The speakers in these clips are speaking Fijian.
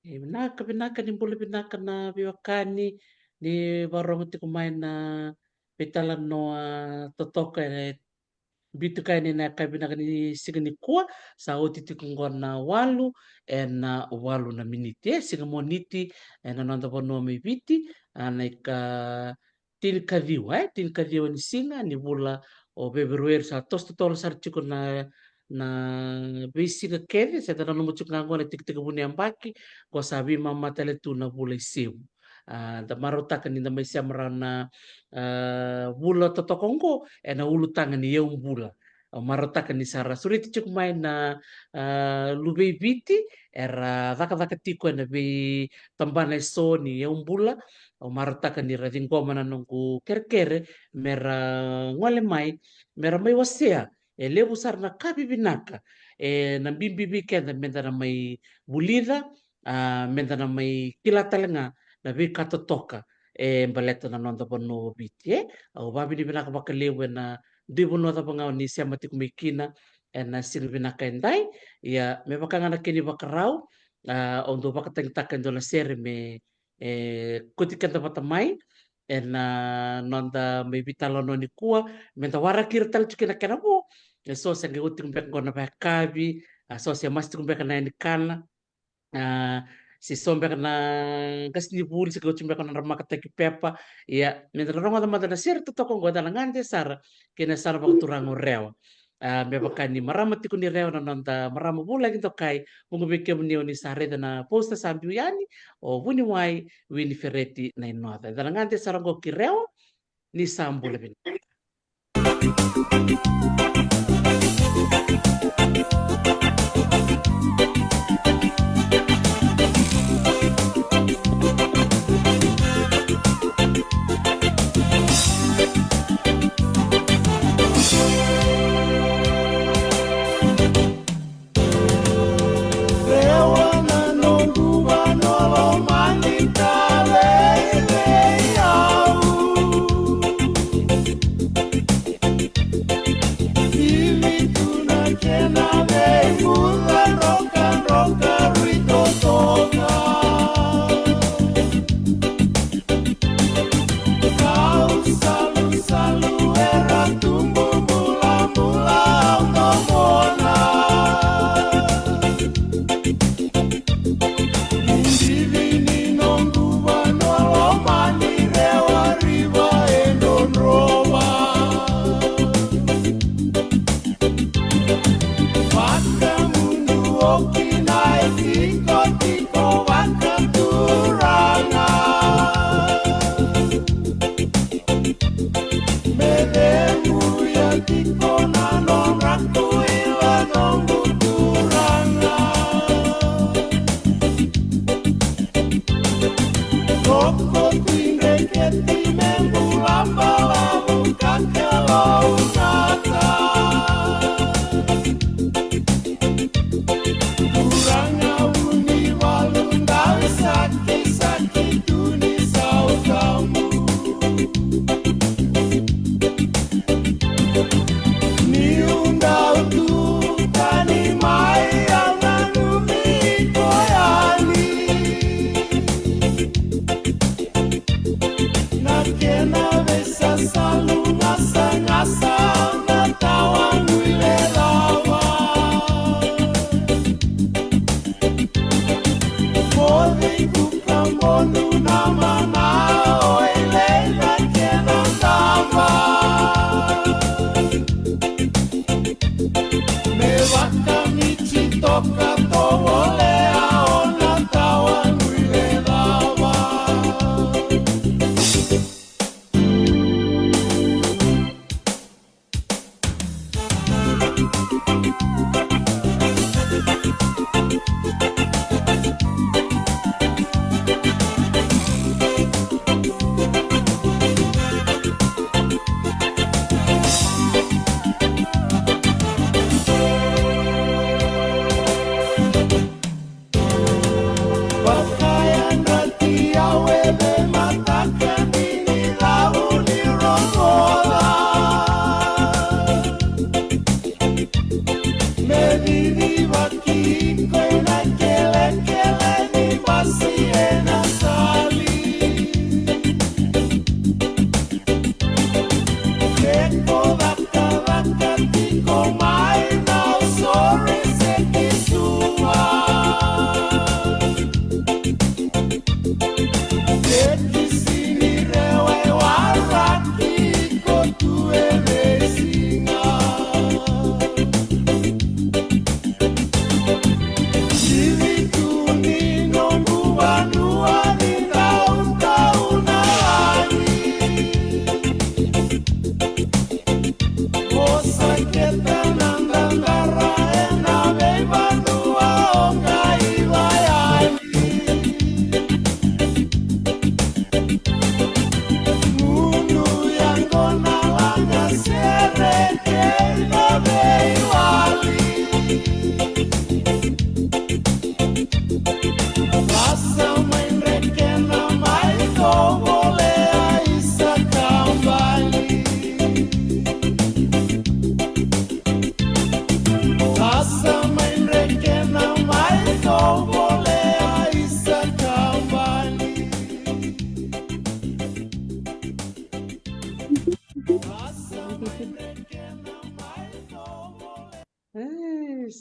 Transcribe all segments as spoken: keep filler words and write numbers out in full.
E vinaka, vinaka, ni bula vinaka na veiwekani, ni vakarorogo tiko mai na veitalanoa totoka e biu tiko yani ena yakavi vinaka ni siga nikua. Sa oti tiko oqo na walu ena walu na miniti, e, siga Moniti ena noda vanua mai Viti, a, na ika tinikaciwa, e, tinikaciwa ni siga ni vula o Feperueri. Sa toso totolo sara tiko na, na veisiga kece, se da nanuma tiko ga oqo na itekitekivu ni yabaki, qo sa veimama tale tu na vula i Simu. A, da marautaka ni da mai sema rawa na, a, vula totoka oqo ena ulutaga ni yaubula. Au marautaka ni sa ra sureti tiko mai na, a, luve i Viti era cakacaka tiko ena veitabana eso ni yaubula. Au marautaka ni ra ciqoma na noqu kerekere me ra gole mai, me ra mai wasea. E levu sara na ka vivinaka e na bibi vei keda me da na mai vulica, a, me da na mai kila tale ga na veika totoka e baleta na noda vanua o Viti, e. Au vakavinavinaka vakalevu ena dui vanua cava ga o ni sema tiko mai kina ena siga vinaka edai. Ia, me vaka ga na kena ivakarau, a, au dau vakatagitaka e dua na sere me, e, kauti keda vata mai ena noda mai veitalanoa nikua, me da waraki ira tale tiko kina kena vo. E so se qai oti tiko beka qo na vakayakavi, a, so se masu tiko beka na yani kana, a, se so beka na qasenivuli, se qai oti beka na nodra makataki pepa. Ia, me da na rogoca mada na sere totoka oqo, eda na gade sara kei na yasana vakaturaga o Rewa. A, me vaka ni marama tiko ni Rewa na noda marama vulagi dokai, vuqa vei kemuni o ni sa raica na poster sa biu yani, o vuniwai Wini Fereti Nainoca. Eda na gade sara oqo ki Rewa, ni sa bula vinaka.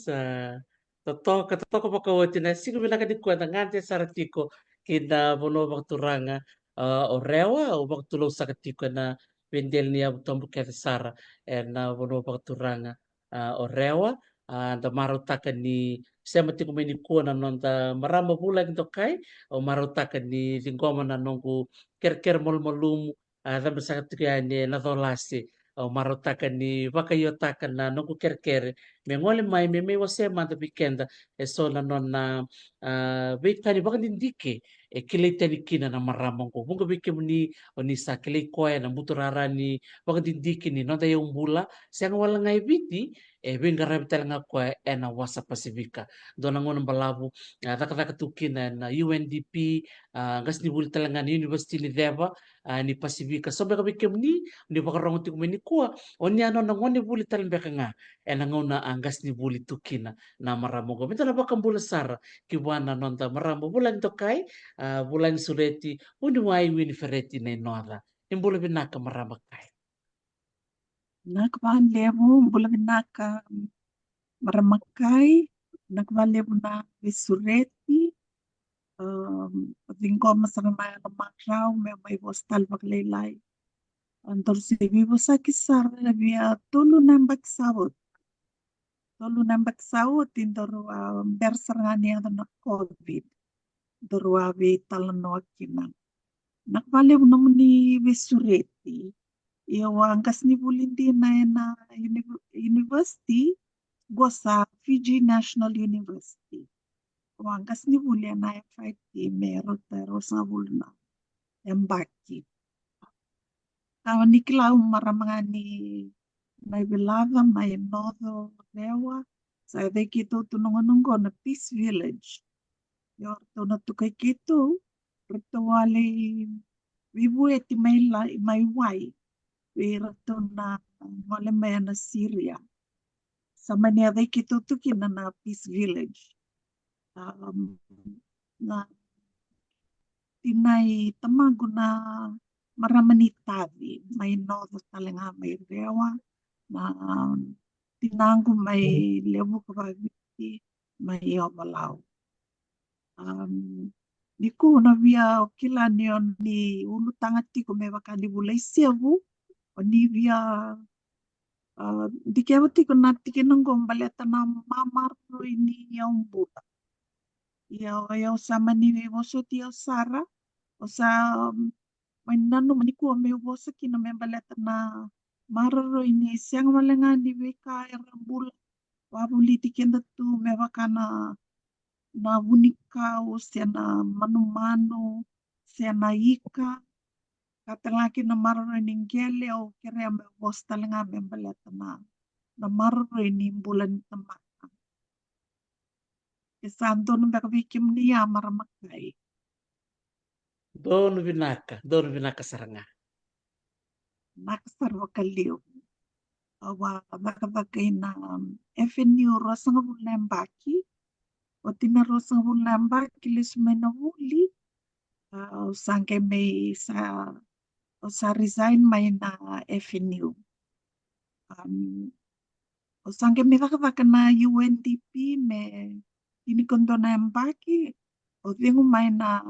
Sa totoka, totoka vakaoti na siga vinaka nikua, da gade sara tiko ki na vanua vakaturaga, a, o Rewa. Au vakatulou saka tiko ena veidela ni yavu tabu kece sara ena vanua vakaturaga, a, o Rewa. A, da marautaka ni sema tiko mai nikua na noda marama vulagi dokai. Au marautaka ni ciqoma na noqu kerekere malumalumu, a, cabe saka tiko yani ena colase. Au marautaka ni vakaiotaka na noqu kerekere me gole mai me mai wasea mada vei keda eso na nona, a, veika ni vakadidike e kilai tani kina na marama oqo. Vuqa vei kemuni o ni sa kilai koya ena buturara ni vakadidike ni noda yaubula, sega wale ga e Viti, e veiqaravi tale ga koya ena wasa Pasifika. Dua na gauna balavu, a, cakacaka tu kina ena U N D P, a, qasenivuli tale ga ni University ni Ceva, a, ni Pasifika. So beka vei kemuni ni vakarogo tiko mai nikua, o ni a nona gonevuli tale beka ga ena gauna a qasenivuli tu kina na marama oqo. Me da na vakabula sara ki vua na noda marama vulagi dokai, a, vulagi sureti, vuniwai Winifereti Nainoca. Ni bula vinaka marama kai. Vinaka vakalevu, bula vinaka marama kai, vinaka vakalevu na veisureti. Um, ciqoma sara na yalo marau me mai vosa tale vakalailai. A, daru se veivosaki sara via tolu na yabaki sa oti. Tolu na yabaki sa oti daru a bera sara ga ni yaco na COVID. Daru a veitalanoa kina. Vinaka vakalevu nomuni veisureti. Ia au a qasenivuli dina ena uni-, university, qo sa Fiji National University. Au a qasenivuli ena F I T me rauta e ruasagavulu na yabaki. Au ni kila au marama ga ni Naivilaca, mai Noco Rewa. Sa yacai keitou tu na gauna oqo na Peace Village. Io, ratou na tukai keitou, ratou a lai veivueti mai lai, mai wai vei iratou na gole mai ena Syria. Sa mani yacai keitou tu kina na Peace Village. Um, na tinai tamaqu na marama ni Taci, mai Noco tale ga mai Rewa, na tinaqu mai Levuka Vaviti, mai Ovalau. Um, nikua na via o kila ni o ni ulutaga tiko me vaka ni vula isevu, o ni via, a, dikeva tiko na tikina oqo baleta na mamaroroi ni yaubula. Ia o yau sa mani vosoti au sara, o sa, um, mani nanuma nikua meu vosa kina me baleta na maroroi ni sega wale ga ni veika era bula wavoliti keda tu me vaka na, na vunikau se na manumanu se na ika. Ka tale ga kina na maroroi ni qele, au kerea meu vosa tale ga me baleta na, na maroroi ni bula ni tamata. E sa donu beka vei kemuni a marama kai? Donu vinaka, donu vinaka sara ga. Vinaka sara vakalevu. Au a cakacaka ina, um, F N U ruasagavulu na yabaki. Oti na ruasagavulu na yabaki lesu mai na vuli, a, au sa qai mai sa, au sa resign mai na F N U. Um, au sa qai mai cakacaka na U N D P me tinikadua na yabaki, au cegu mai na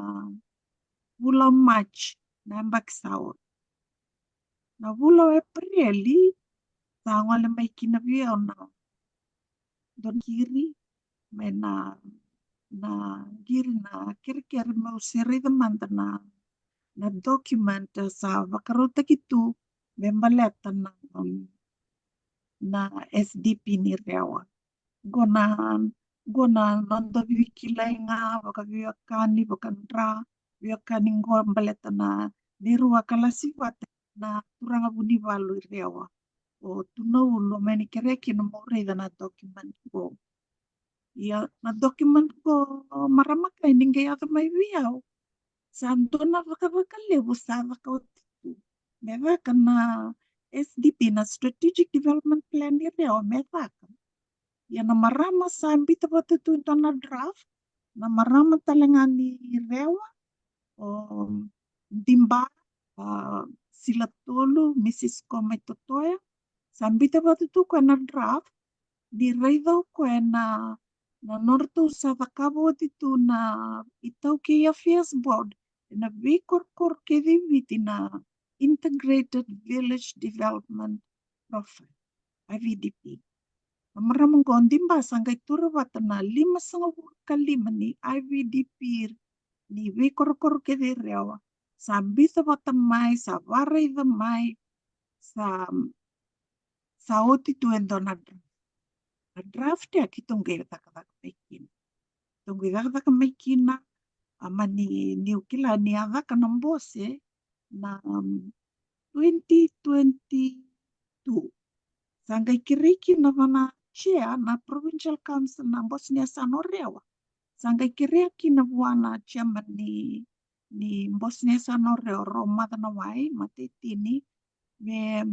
vula o March na yabaki sa oti. Na vula o Epereli sa gole mai kina vei au na dua na qiri, mai na, na qiri na kerekere meu se raica mada na, na document sa vakarautaki tu me baleta na, na S D P ni Rewa. Qo na, qo na noda veikilai ga vakaveiwekani, vakadra, veiwekani qo baleta na neirau a kalasi vata na turaga vunivalu i Rewa. O Tunaulu, o mani kerea kina mo raica na document qo. Ia na document qo, marama kai, ni qai yaco mai vei au, sa dua na cakacaka levu sa caka oti tu. Me caka na S D P, na Strategic Development Plan ni Rewa, me caka. Ia na marama sa bita vata tu e dua na draft, na marama tale ga ni Rewa, o Diba, a, Silatolu, Missus Ko mai Totoya, sa bita vata tu koya na draft, ni raica o koya na, na nodratou sa cakava oti tu na iTaukei Affairs Board ena veikorokoro kece i Viti na Integrated Village Development Profile, I V D P. Na marama qo, Diba, sa qai taura vata na limasagavulu ka lima ni I V D P ni veikorokoro kece i Rewa. Sa biuta vata mai, sa varaica mai, sa, sa oti tu e dua na draft. Na draft ya keitou qai cakacaka mai kina. Keitou qai cakacaka mai kina, a mani niu kila ni a caka na bose na, um, twenty twenty-two. Sa qai kerei kina vua na chair na Provincial Council na Bose ni Yasana o Rewa. Sa qai kerea kina vua na chairman ni, ni Bose ni Yasana o Rewa, Romaca Nawai Mataitini, me,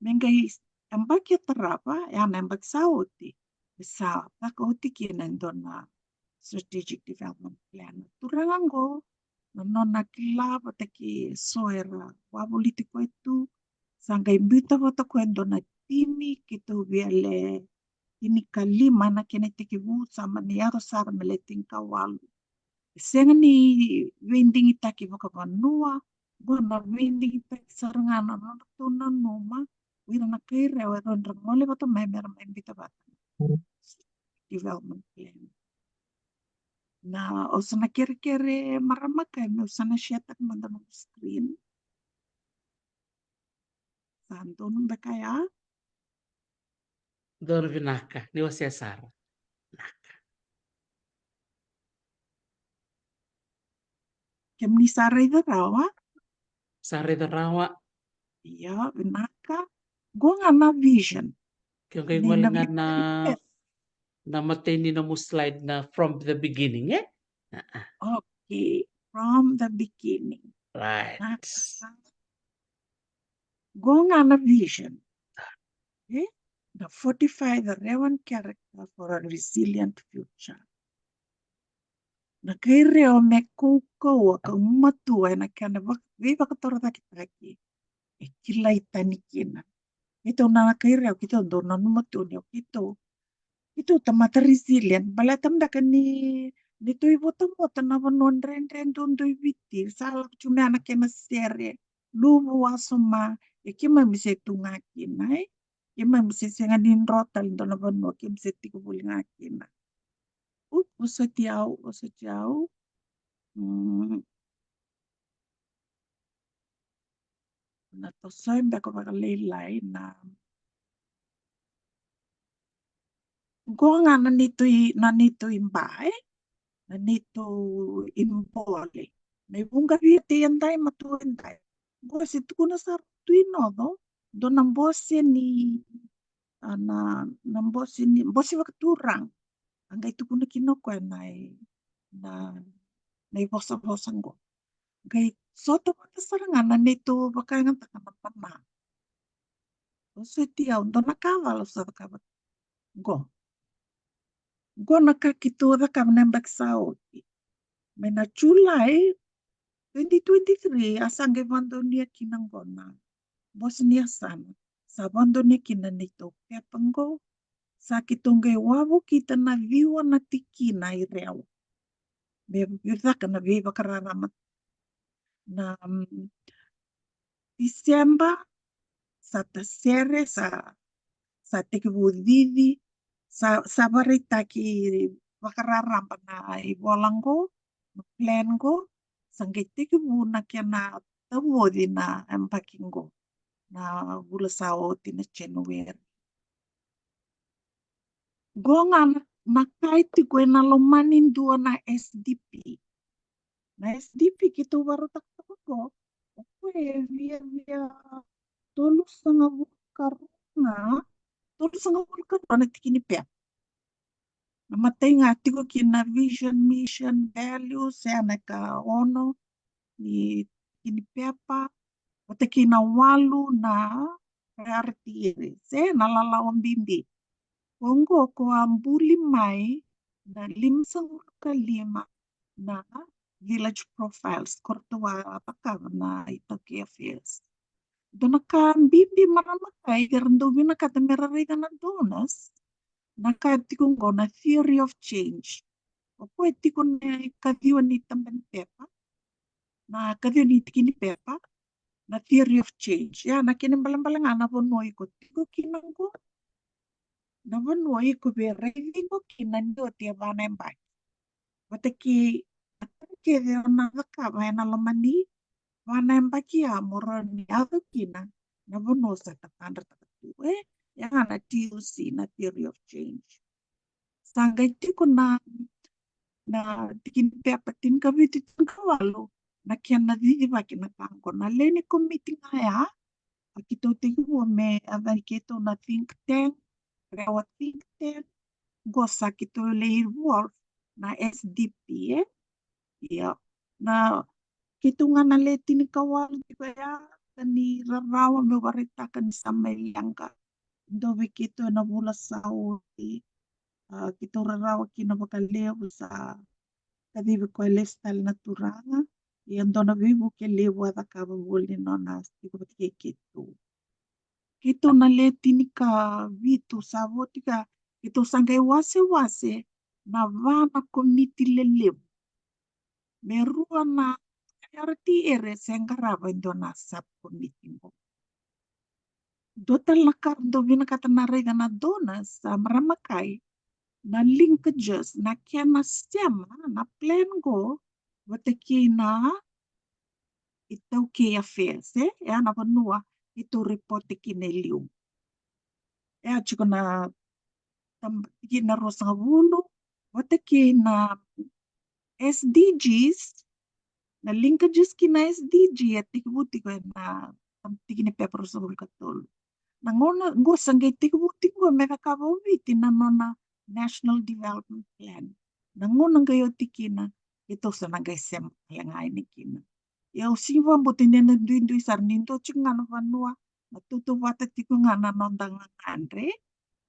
me qai yabaki e tarava, ya na yabaki sa oti, me sa caka oti kina e dua na strategic development plan. Turaga qo, na nona kila vata kei so era wavoliti koya tu, sa qai biuta vata koya e dua na timi, keitou via le tinikalima na kena itekivu, sa mani yaco sara me le tinikawalu. E sega ni veidigitaki vakavanua, qo na veidigitaki sara ga na nodratou nanuma o ira na kai Rewa e rawa ni ra gole vata mai me ra mai biuta vata na development plan. Na, au sa na kerekere marama kai meu sa na share-taka mada nomu screen. Sa donu beka ya? Donu vinaka, ni wasea sara. Vinaka. Kemuni sa raica rawa? Sa raica rawa. Io, vinaka. Qo ga na vision. Ke qai gole ga na, na matai ni nomu slide na from the beginning, e? Okay, from the beginning. Right. Qo ga na vision. E? Na fortify the Rewan character for a resilient future. Na kai Rewa me kaukauwa ka gumatua ena kena veivakatorocaketaki e kilai tani kina. Keitou na kai Rewa, keitou dau nanuma tu ni o keitou, keitou tamata resilient. Baleta beka ni, ni tou ivotavota na vanua dredre duadua i Viti, sa lako tu mai na kena sere, luvu, wasoma, e keimami se tu ga kina, e? Keimami se sega ni dro tale dua na vanua, keimami se tiko voli ga kina. Ups, vosoti au, vosoti au. Mm. Na tosoi beka vakalailai na. Qo ga na neitou i, na neitou iba, e? Na neitou ibole. Na ivuqa via tei edai ma tu edai. Qo se tukuna sara Tui Noco, dua na bose ni, a, na, na bose ni, bose vakaturaga. A qai tukuna kina o koya na i, na, na ivosavosa qo. Qai sota vata sara ga na neitou vakayagataka na mana. Vosoti au, dua na ka cala au sa cakava. Qo. Qo na ka keitou cakava na yabaki sa oti. Mai na July twenty twenty-three, a sa qai vakadonuya kina qo na Bose ni Yasana. Sa vakadonuya kina neitou pepa qo. Sa keitou qai wavokita na ciwa na tikina i Rewa. Me caka na veivakararama. Na, mm, Tisemba, sa tasere, sa, sa tekivu cici, sa, sa vakaraitaki vakararaba na ivola qo, na plan qo, sa qai tekivu na kena tavoci na yabaki qo, na vula sa oti na January. Qo ga na, na ka e tiko ena loma ni dua na S D P. Na S D P keitou vakarautaka toka qo, o koya e viavia tolusagavulu ka rua, tolusagavulu ka rua na tiki ni pepa. Na matai ga tiko kina vision, mission, values, e na ka ono ni tiki ni pepa, vata kei na walu na priority areas, e na lalawa bibi. Qo ko a buli mai na limasagavulu ka lima na village profiles, ko ratou a cakava na iTaukei Affairs. Dua na ka bibi marama kai, era dau vinakata mera raica na donors, Na ka tiko qo na theory of change. O koya tiko na ikaciwa ni taba ni pepa, na kaciwa ni tiki ni pepa, na theory of change. Ia na kena ibalebale ga na vanua iko tiko kina qo, na vanua iko via raici iko kina ni oti e va na yabaki. Vata kei na ka kece o na cakava ena loma ni va na yabaki ya mo rawa ni yaco kina na vanua sa tatadrataka tu, e? Ia ga na T O C, na theory of change. Sa qai tiko na, na tiki ni pepa tinikavitu, tinikawalu, na kena cicivaki na ka qo. Na lewe ni komiti ga ya, a keitou tekivu me a cani keitou na think tank, Rewa think tank, qo sa keitou lai evolve na S D P, e? Ia, na keitou ga na lewe tinikawalu tiko ya, ka ni rarawa meu varaitaka ni sa mai leqa. Dua vei keitou ena vula sa oti, a, keitou rarawa kina vakalevu, sa kacivi koya lesu tale na turaga. Ia dua na veivuke levu a cakava voli na nona tiko vata kei keitou. Keitou na lewe tinikavitu sa vo tiko ya, keitou sa qai wasewase na va na komiti lelevu. Me rua na priority areas e qarava e dua na subcommittee qo. Dua tale na ka dou vinakata na raica na donors, a, marama kai, na linkages, na kena sema na plan qo vata kei na iTaukei Affairs, e? E a na vanua keitou report kina e liu. E a tiko na tam-, tiki na ruasagavulu, vata kei na S D Gs, na linkages ki na S D G e tekivu tiko ena tiki ni pepa ruasagavulu ka tolu. Na gauna qo sa qai tekivu tiko qo me cakava o Viti na nona National Development Plan. Na gauna qai oti kina, keitou sa na qai sema tale ga yani kina. Ia au sigi vakabauta ni na duidui sara ni dua tiko ga na vanua, na tautauvata tiko ga na noda gagadre.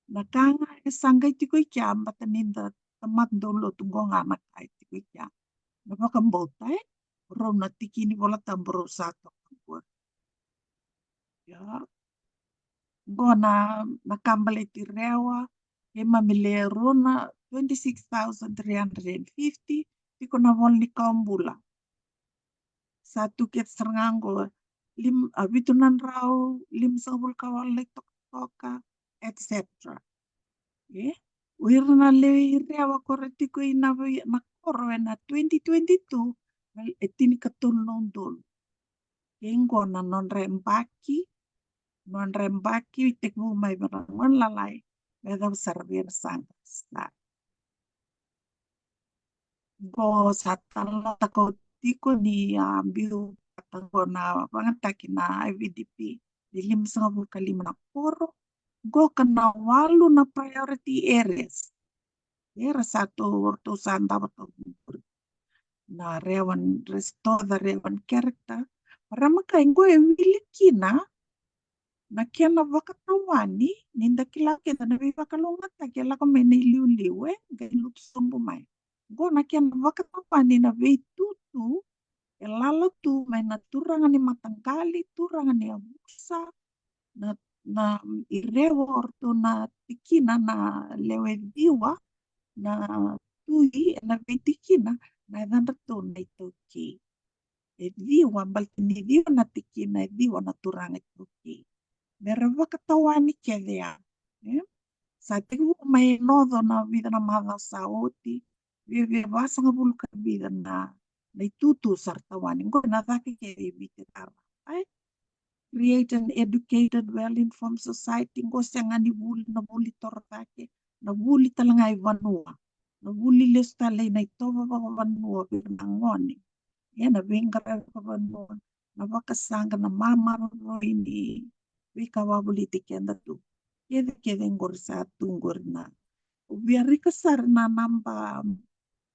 Na ka ga e sa qai tiko i kea, bata ni da tamata dau lotu qo ga na ka e tiko i kea. Na vakabauta, e, rau na tiki ni Vola Tabu rau sa toka qo. Ia. Qo na, na ka baleti Rewa, keimami le rua na twenty-six thousand three hundred and fifty, tiko na vola ni kawa bula. Sa tu kece sara ga qo, lim-, a, vitu na drau limasagavulu ka walu na itokatoka, et cetera. E? O ira na lewe i Rewa ko ra tiko i na vei-, na koro ena twenty twenty-two, e tinikatolu na udolu. Kei qo na nodra yabaki, nodra yabaki, tekivu mai vei ira na gone lalai, me yacova sara vei ira sa qase. Qo sa talanoataka tiko ni a biu vata qo na vagataki na I V D P ni limasagavulu ka lima na koro. Qo ka na walu na priority areas. Era sa tou, ratou sa davo toka qori. Na Rewa, restore the Rewa character. Marama kai, qo e wili kina na kena vakatawani, ni da kila keda na veivakalougatataki e lako mai na iliuliu, e, qai lutu sobu mai. Qo na kena vakatawani na veitutu e lala tu mai na turaga ni mataqali, turaga ni yavusa, na, na i Rewa o ratou na tikina na lewe ciwa, na tui ena veitikina, na yacadratou na iTaukei. E ciwa, baleta ni ciwa na tikina, e ciwa na turaga iTaukei. Me ra vakatawani kece ya, e? Sa tekivu mai Noco na vica na macawa sa oti, viavia vasagavulu ka vica na, na itutu sa ra tawani. Qo na cake kece i Viti e tara. Ai? Create an educated, well-informed society. Qo sega ni vuli, na vuli toro cake, na vuli tale ga i vanua, na vuli lesu tale i na itovo vakavanua vei ira na gone. Ia na veiqaravi vakavanua, na vakasaqa, na mamaroroi ni veika wavoliti keda tu. Kece, kece qori sa tu qori na. Au via rika sara na naba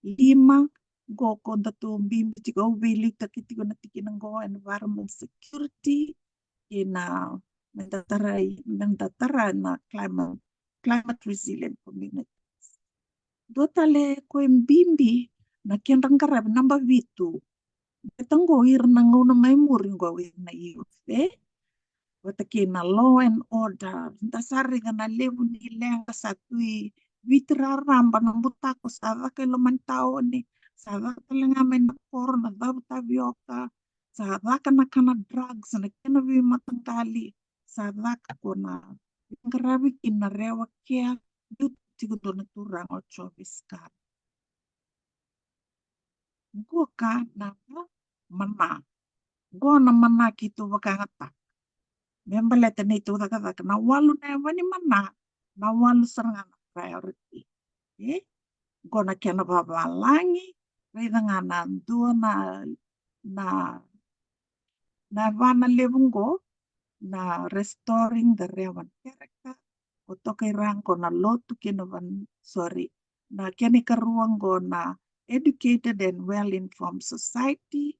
lima, qo ko datou bibi tiko, au veiliutaki tiko na tikina qo, environment security, kei na, me da tarai, me da tara na climate, climate resilient communities. Dua tale ko e bibi na kedra qaravi, naba vitu. Baleta qo ira na gauna mai muri qo ira na youth, e? Vata kei na law and order. Da sa raica na levu ni leqa sa tu i Viti raraba na butako, sa caka i loma ni taoni, sa caka tale ga mai na koro, na cavu tavioka, sa caka na kana drugs, na kena veimataqali, sa caka ko na qaravi kina na rewa kea, biuta tiko dua na turaga o Jovis Kara. Qo ka na mana. Qo na mana keitou vakayagataka. Me baleta neitou cakacaka na walu na yava ni mana, na walu sara ga na priority. E? Qo na kena vavalagi, raica ga na dua na, na, na yavana levu qo, na restoring the Rewan character, ko toka i ra qo na lotu kei na van, sorry, na kena ikarua qo na educated and well-informed society,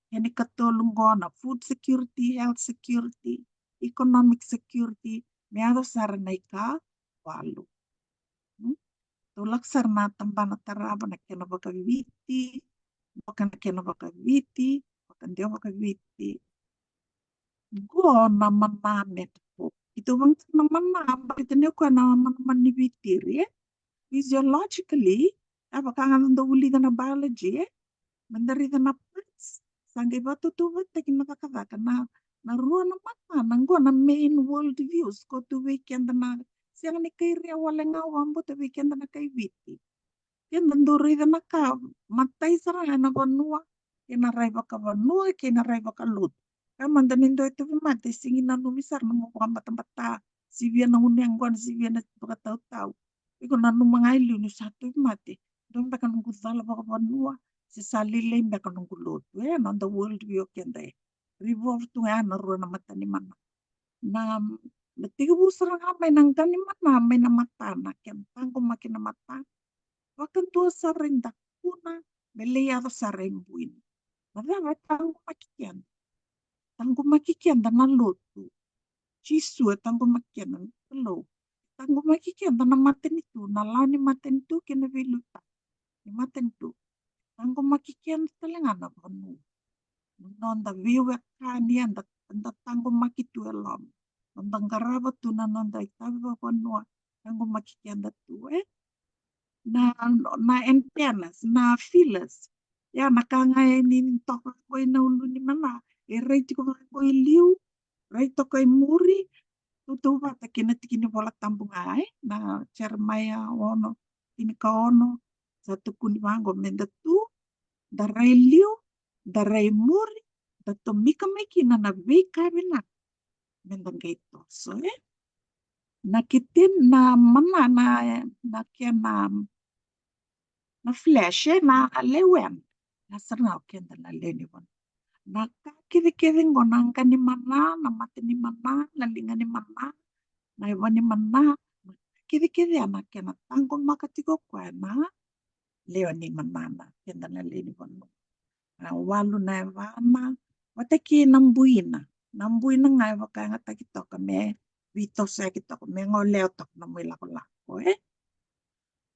kena ikatolu qo na food security, health security, economic security, me yaco sara na ikawalu. Hmm? Tou lako sara na tabana tarava na kena vakaviti, vaka na kena vakaviti, vakadewa vakaviti. Qo na mana metaphor. Keitou vakayagataka na mana, baleta ni o koya na mana, mana ni veitiri, e? Physiologically, e vaka ga da dau vulica na biology, e? Me da raica na parts, sa qai vakatautauvatataki na cakacaka, na, na rua na mana, na qo na main world views, ko tu vei keda na, sega ni kai Rea wale ga, au vakabauta vei keda na kai Viti. Keda dau raica na ka matai sara ga ena vanua, kei na rai vakavanua, kei na rai vakalotu. Ka mada ni dua e tauvimate, sega ni nanumi sara na nomu vakabatabata, sivia na gunu yaqona, sivia na vakatautau. Iko nanuma ga e liu ni sa tauvimate, dua beka noqu cala vakavanua, se sa lailai beka noqu lotu. E, noda world view keda e revolve tu ga ena rua na mata ni mana. Na, na tekivu sara ga mai na qa ni mana, mai na matana, kena taqomaki na matana. Vakadua sara i dakuna, me lai yaco sara i buina. Na cava e taqomaki keda? Taqomaki keda na lotu. Jisu e taqomaki keda, na Kalou. Taqomaki keda na matanitu, na lawa ni matanitu kei na veiliutaki ni matanitu. Taqomaki keda tale ga na vanua. Na noda veiwekani eda, eda taqomaki tu e loma. Noda qarava tu na noda itavi vakavanua, taqomaki keda tu, e? Na, na antennas, na feelers. Ia na ka ga e ni toka qo ina ulu ni mana, e rai tiko ga qo i liu, rai toka i muri, tautauvata kei na tiki ni Vola Tabu ga, e? Na Jeremaia ono, tinikaono, sa tukuni vaqo, me da tu, da rai liu, da rai muri, da tomika mai kina na veika vinaka, me da qai toso, e? Na kete na mana, na, na kena, na flesh, e, na lewe, na sara ga o keda na lewe ni vanua. Na ka kecekece qo, na qa ni mana, na mata ni mana, na liga ni mana, na yava ni mana, na ka kecekece ya na kena taqomaka tiko koya na lewe ni mana, na keda na lewe ni vanua. Na walu na yavana, vata kei na buina. Na buina ga e vakayagataki toka me veitosoyaki toka, me golea toka na nomu ilakolako, e?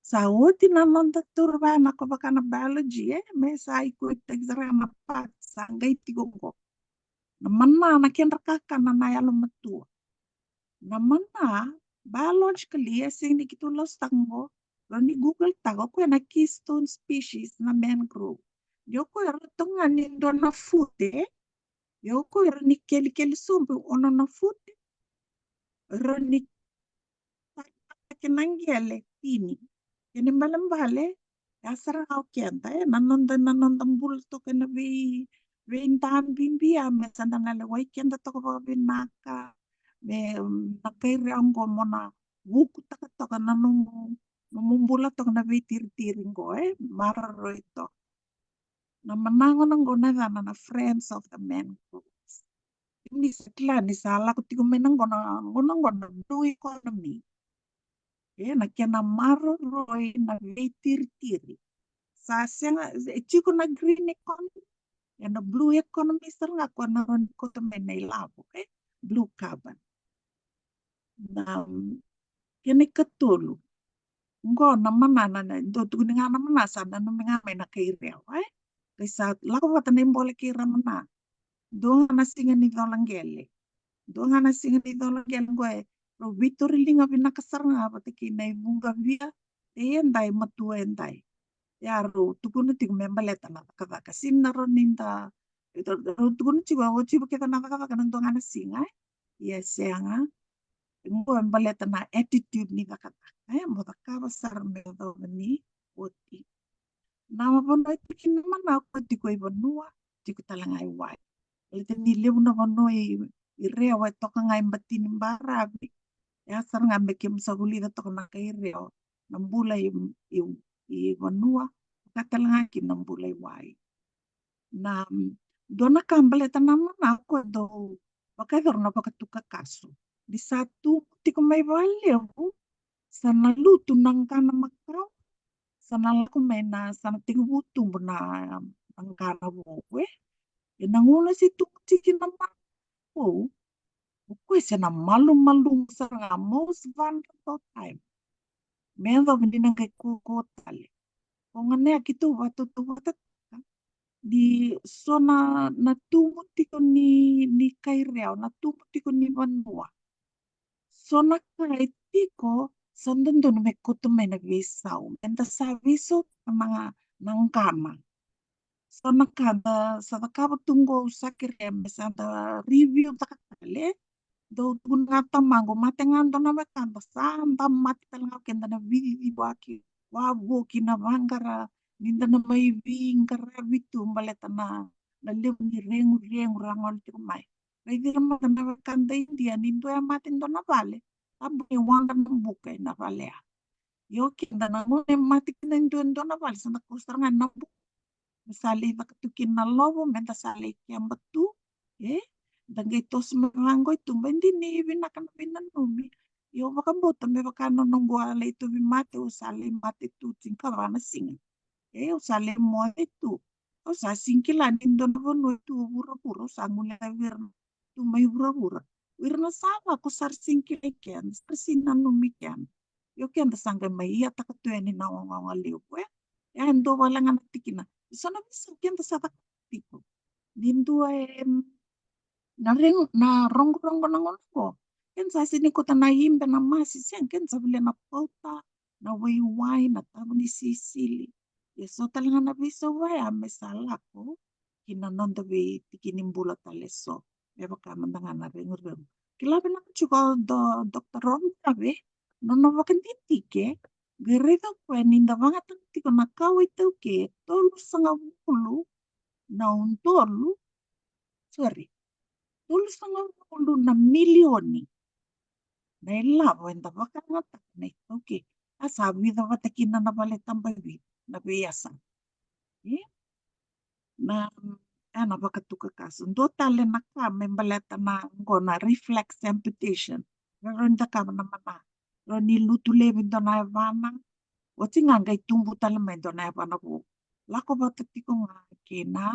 Sa oti na noda taura vaya na ko vaka na biology, e? Me sa ikuitaki sara na parts sa qai tiko qo. Na mana, na kedra kakana na yalomatua. Na mana, biologically, e sega ni keitou lasutaka qo, rawa ni Google taka, o koya na keystone species na mangrove. Ia o koya rawa toka ga ni dua na fute, ia o koya rawa ni kelikeli sobu ono na fute, rawa ni tara kina qele tini. Kena ibalebale, ya sara ga o keda, e, na noda, na noda bula toka ena vei, veidabibi ya, me sa da na lewai keda toka vakavinaka, me, mm, na kai Rea qo mo na vukutaka toka na nomu, nomu bula toka na veitiritiri qo, e, maroroi toka. Na mana qo na qo na yacana na Friends of the Mangroves. Ni sa kila ni sa lako tiko mai na qo na, qo na qo na blue economy. E, na kena maroroi na veitiritiri. Sa sega, e tiko na green economy, e na blue economy sara ga ko na rawa ni kauta mai na ilavo, e, blue carbon. Na, mm, kena ikatolu. Qo na mana, na, na, dou tukuni ga na mana sa nanumi ga mai na kai Rewa, e? Kai sa lako vata na ibola kei Ramana. Dua ga na siga ni cola qele. Dua ga na siga ni cola qele qo e, rau veitoriliga vinaka sara ga vata kei na ivuqa via, e edai, matua edai. Ia rau tukuna tiko me baleta na cakacaka. Sina rau ni da, rau tukuna tiko, o tiko kece na cakacaka na dua ga na siga, e? Ia sega. Qo e baleta na attitude ni cakacaka, e? Mo cakava sara me yacova ni oti. Na vanua e tiko kina na manako e tiko i vanua, tiko tale ga i wai. Baleta ni levu na vanua i, i Rewa e toka ga i bati ni baravi. E a sara ga me kemu sa vulica toka na kai Rewa na bula i, i, i vanua, vaka tale ga kina na bula i wai. Na, mm, dua na ka baleta na manako e dau vakayacora na vakatuka kasu. Ni sa tu tiko mai vakalevu, sa na lutu na qana makawa, sa na lako mai na, sa na tekivu tubu na, na qana vou, e. E na gauna se tubu tiko na makawa vou, o koya se na malumalumu sara ga, most vulnerable time. Me yacova ni na qai koko tale. Ko gona ya keitou vakatautauvatataka ni so na, na tubu tiko ni, ni kai Rewa, na tubu tiko ni vanua. So na ka e tiko, sa dodonu me koto mai na veisau. Me da sa veisau na, na qana. So na ka da sa cakava tu qo, au sa kerea me sa da review taka tale. Dau tukuna ga tamaqu, mate ga dua na wekada, sa da mate tale ga o keda na veiciciwaki, wavoki, na vaqara, ni da na mai veiqaravi tu baleta na, na levu ni reguregurago tiko mai. Raici ira mada na wekada Idia, ni dua e mate dua na vale, tabu ni waqa na buka ena vale ya. Io, keda na gauna e mate kina e dua e dua na vale, sa da kau sara ga ena buka. Me sa lai caka tu kina na lovo, me da sa lai keba tu, e? Da qai toso mai vaqo i tuba, e dina ni vinaka na veinanumi. Io, vakabauta me vaka na noqu a lai tauvimate, au sa lai mate tu tinikava na siga. E, au sa lai moce tu. Au sa sega ni kila ni dua na vanua e tu o vuravura, au sa guilecavi ira tu mai vuravura. O ira na sa lako sa ra sega ni kilai keda, sa ra sega ni nanumi keda. Io, keda sa qai mai iataka tu yani na ogaoga levu, e. E a dua vale ga na tikina. E so na veisau keda sa caka tiko. Ni dua e, na regu, na rogorogo na gauna qo, keda sa sega ni kauta na ibe, na masi, sega, keda sa volia na pauta, na waiwai, na tavo ni sisili. Ia so tale ga na veisau vaya me sa lako ki na noda veitiki ni bula tale so. Me vaka mada ga na reguregu. Kila vinaka tiko o Do-, Doctor Romi Tave, nona vakadidike, qai raica o koya ni da vakayagataka tiko na kawa iTaukei e tolusagavulu na udolu, sorry, tolusagavulu na milioni na ilavo eda vakayagataka na iTaukei. A sa vica vata kina na vale tabavi na veiyasana. E? Na, e na vakatuka kasu. Dua tale na ka me baleta na qo na reflex amputation. Rau ni cakava na mana. Rau ni lutu laivi dua na yavana. Oti ga qai tubu tale mai dua na yavana vou. Lako vata tiko ga kei na,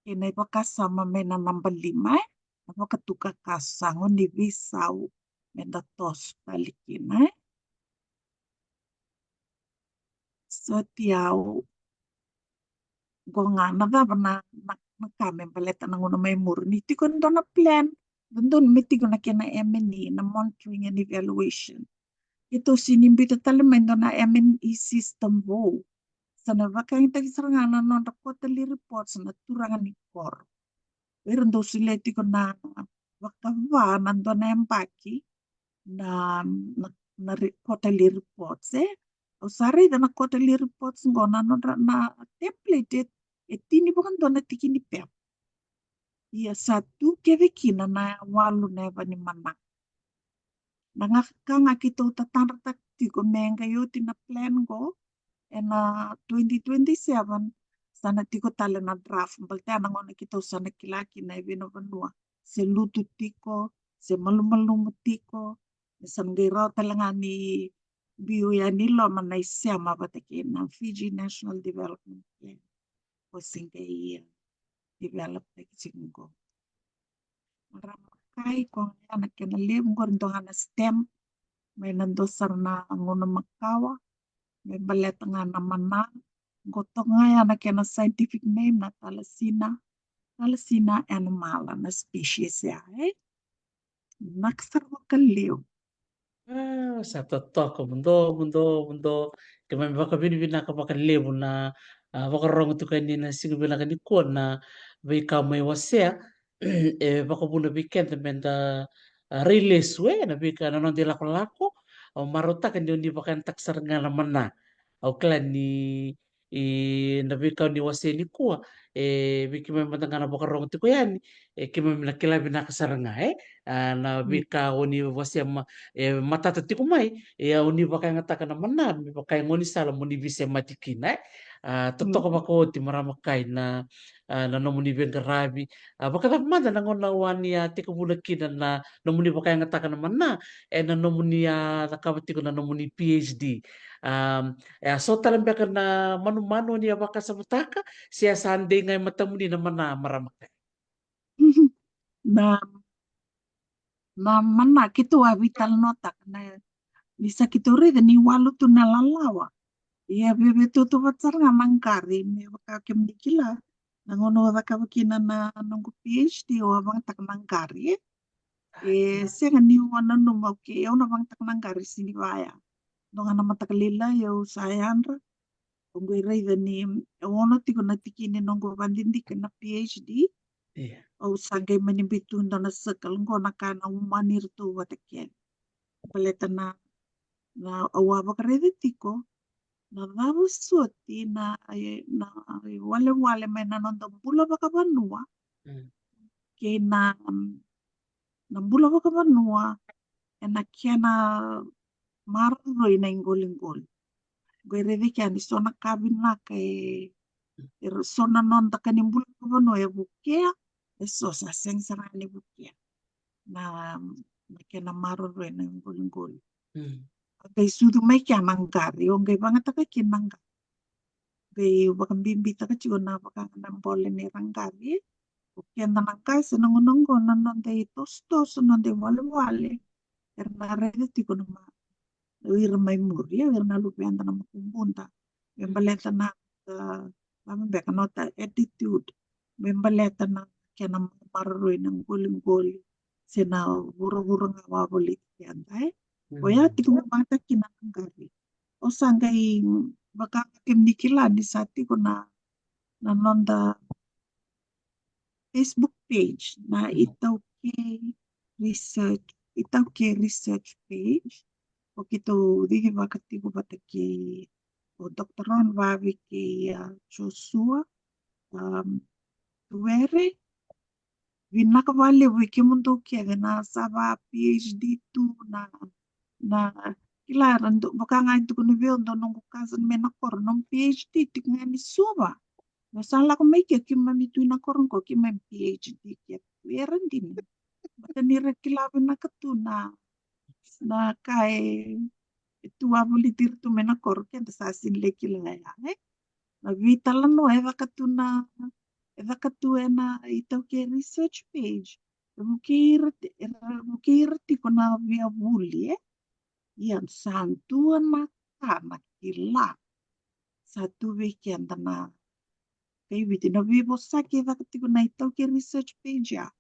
kei na ivakasama mai na naba lima, e? Na vakatuka kasu, sa gone veisau, me da toso tale kina, e? Soti au. Qo ga na cava na, na, na ka me baleta na gauna mai muri. Ni tiko e dua na plan, dodonu me tiko na kena M and E, na monitoring and evaluation. Keitou sega ni biuta tale mai dua na M and E system vou. Sa na vakayagataki sara ga na nodra quarterly reports na turaga ni koro. Era dau solia tiko na vakava na dua na yabaki na, na, na re-, quarterly reports, e. Au sa raica na quarterly reports qo na nodra na template e, e tini vakadua na tiki ni pepa. Ia sa tu kece kina na walu na yava ni manaka. Na ga ka ga keitou tatadrataka tiko me qai oti na plan qo ena twenty twenty-seven, sa na tiko tale na draft, baleta ya na gauna keitou sa na kila kina e vei na vanua se lutu tiko, se malumalumu tiko, me sa na qai rawa tale ga ni biu yani i loma na isema vata kei na Fiji National Development Plan. Ko se qai, e, develop-taki tiko qo. Marama kai, ko ga ya na kena levu, qori dua ga na stamp mai na dua sara na gauna makawa, me baleta ga na mana. Qo toka ga ya na kena scientific name na Thalasina, Thalasina annuumala na species ya, e? Vinaka sara vakalevu. Ah, sa totoka, muduo, muduo, muduo. Keimami vakavinavinaka vakalevu na, ah, vakarorogo tiko yani na siga vinaka nikua na veika mai wasea. E vakavuna vei keda meda, ah, rai lesu, e, na veika na noda ilakolako. Au marautaka ni oni vakayagataka sara ga na mana. Au kila ni, e, na veika oni wasea nikua, e, vei keimami mada ga na vakarorogo tiko yani, e, keimami na kila vinaka sara ga, e. Ah, na veika oni wasea ma, e, matata tiko mai, e, oni vakayagataka na mana me vaka e gaunisala moni veisemati kina, e. Ah, totoka vakaoti marama kai na, ah, na nomuni veiqaravi. Ah, vakacava mada na gauna au a ni a tekivuna kina na nomuni vakayagataka na mana, e, na nomuni a cakava tiko na nomuni PhD. Ah, e a so tale beka na manumanu oni a vakasamataka, se a sa dei ga e matamuni na mana marama kai? Na, na mana keitou a veitalanoataka na, ni sa keitou raica ni walu tu na lalawa. Ia via veitautauvata sara ga na qari me vaka kemuni kila. Na gauna au cakava kina na noqu PhD au a vagataka na qari, e. E sega ni au a nanuma, okay, au na vagataka na qari sini vaya. Dua ga na mataka lailai au sa yadra. Au qai raica ni e ono tiko na tikini noqu vadidike na PhD. Au sa qai mani biu tu dua na circle qo na ka na umani iratou vata kece. Baleta na, na au a vakaraica tiko na cava soti na, na iwalewale mai na noda bula vakavanua kei na, na bula vakavanua ena kena maroroi na iqoliqoli. Qo e raici kea ni so na ka vinaka e, e so na noda ka ni bula vakavanua e vukea, e so sa sega sara ni vukea na, na kena maroroi na iqoliqoli. A qai sucu mai kea na qari, o qai vagataka kina na qari. Qai vakabibitaka tiko na vaka ga na bole ni ra qari. O keda na qai se na gauna qo na noda itosotoso, noda iwalewale. Era na raica tiko na ma, o ira mai muri, o ira na luveda na makubuda. Me baleta na, na, na beka noda attitude. Me baleta na kena maroroi na qoliqoli se na vuravura ga wavoliti keda, e. Oya tiko me vata kina na qari. O sa qai vaka kemuni kila ni sa tiko na, na noda Facebook page, na ITaukei Research, ITaukei Research page. O keitou cicivaka tiko vata kei o Doctor Ron Vavi kei, a, Joshua, um, Tuere. Vinaka vakalevu i kemudou kece na sa va PhD tu na, na kila ra dou, vaka ga e tukuna vei au dua noqu cousin mai na koro, nomu PhD tiko ga ni Suva. Mo sa lako mai ke, keimami tu i na koro qo keimami PhD ke. Era dina. Baleta ni ra kila vinaka tu na, na ka e, e tu wavoliti ira tu mai na koro, keda sa sini lai kila ya, e. Na veitalanoa e caka tu na, e caka tu ena ITaukei Research page. E vukei ira ti, e vukei ira tiko na via vuli, e. Ia sa dua na ka na kila. Sa tu vei keda na kai Viti na veivosaki e caka tiko na ITaukei Research page ya.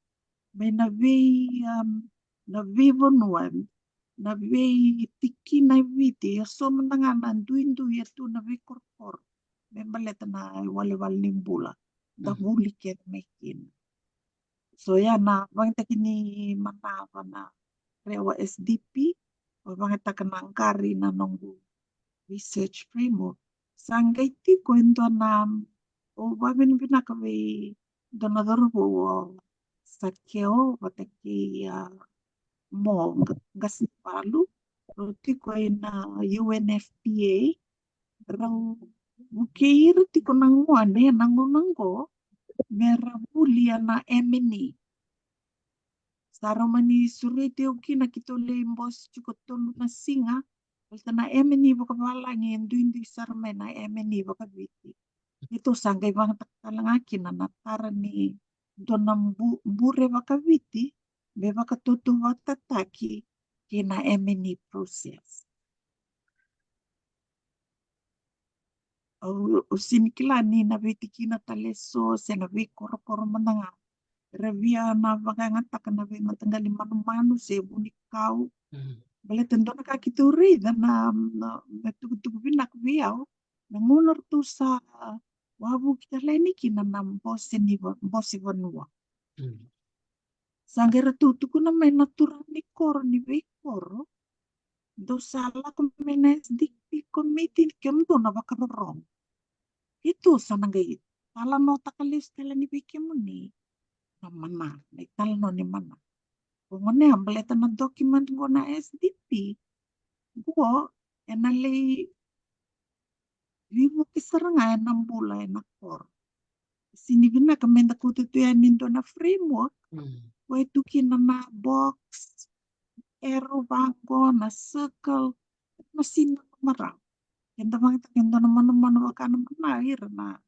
Mai na vei, um, na veivanua, na veitikina e Viti, e so mada ga na duidui e tu na veikorokoro. Me baleta na iwalewale ni bula. Da vuli kece mai kina. So ya na vakayagataki ni manava na Rewa S D P, o vakayagataka na qari na noqu research framework. Sa qai tiko e dua na, o vavinavinaka vei dua na cauravou o Sakeo vata kei, a, Mo Qa-, Qasivalu. Rau tiko ena U N F P A. Rau vukei ira tiko na gone ena gauna qo me ra vuli ena M N E. Sa rau mani sureti au kina, keitou lai bose tiko tolu na siga. Baleta na M N E vakavalagi e duidui sara mai na M N E vakaviti. Keitou sa qai vakayagataka tale ga kina na tara ni dua na bu-, bure vakaviti me vakatautauvatataki kei na M N E process. Au, au sini kila ni na veitikina tale so se na veikorokoro mada ga era via na vakayagataka na veimataqali manumanu se vunikau. Mm. Baleta dua na ka keitou raica na, na, na tukutuku vinaka vei au, na gauna ratou sa wavuki tale yani kina na bose ni va-, bose vanua. Mm. Sa qai ratou tukuna mai na turaga ni koro ni veikoro, dou sa lako mai na S D P committee, kemudou na vakarorogo. Keitou sa na qai talanoataka lesu tale yani vei kemuni na mana, na italanoa ni mana. Qo gona ya baleta na document qo na S D P. Qo ena lai veivuke sara ga ena bula ena koro. Sega ni vinaka meda kauta tu yani e dua na framework. Mm. Qo e tu kina na box, arrow vaqo, na circle, na sina marau. Keda vakayagataka e dua na manumanu vaka na mana, ira na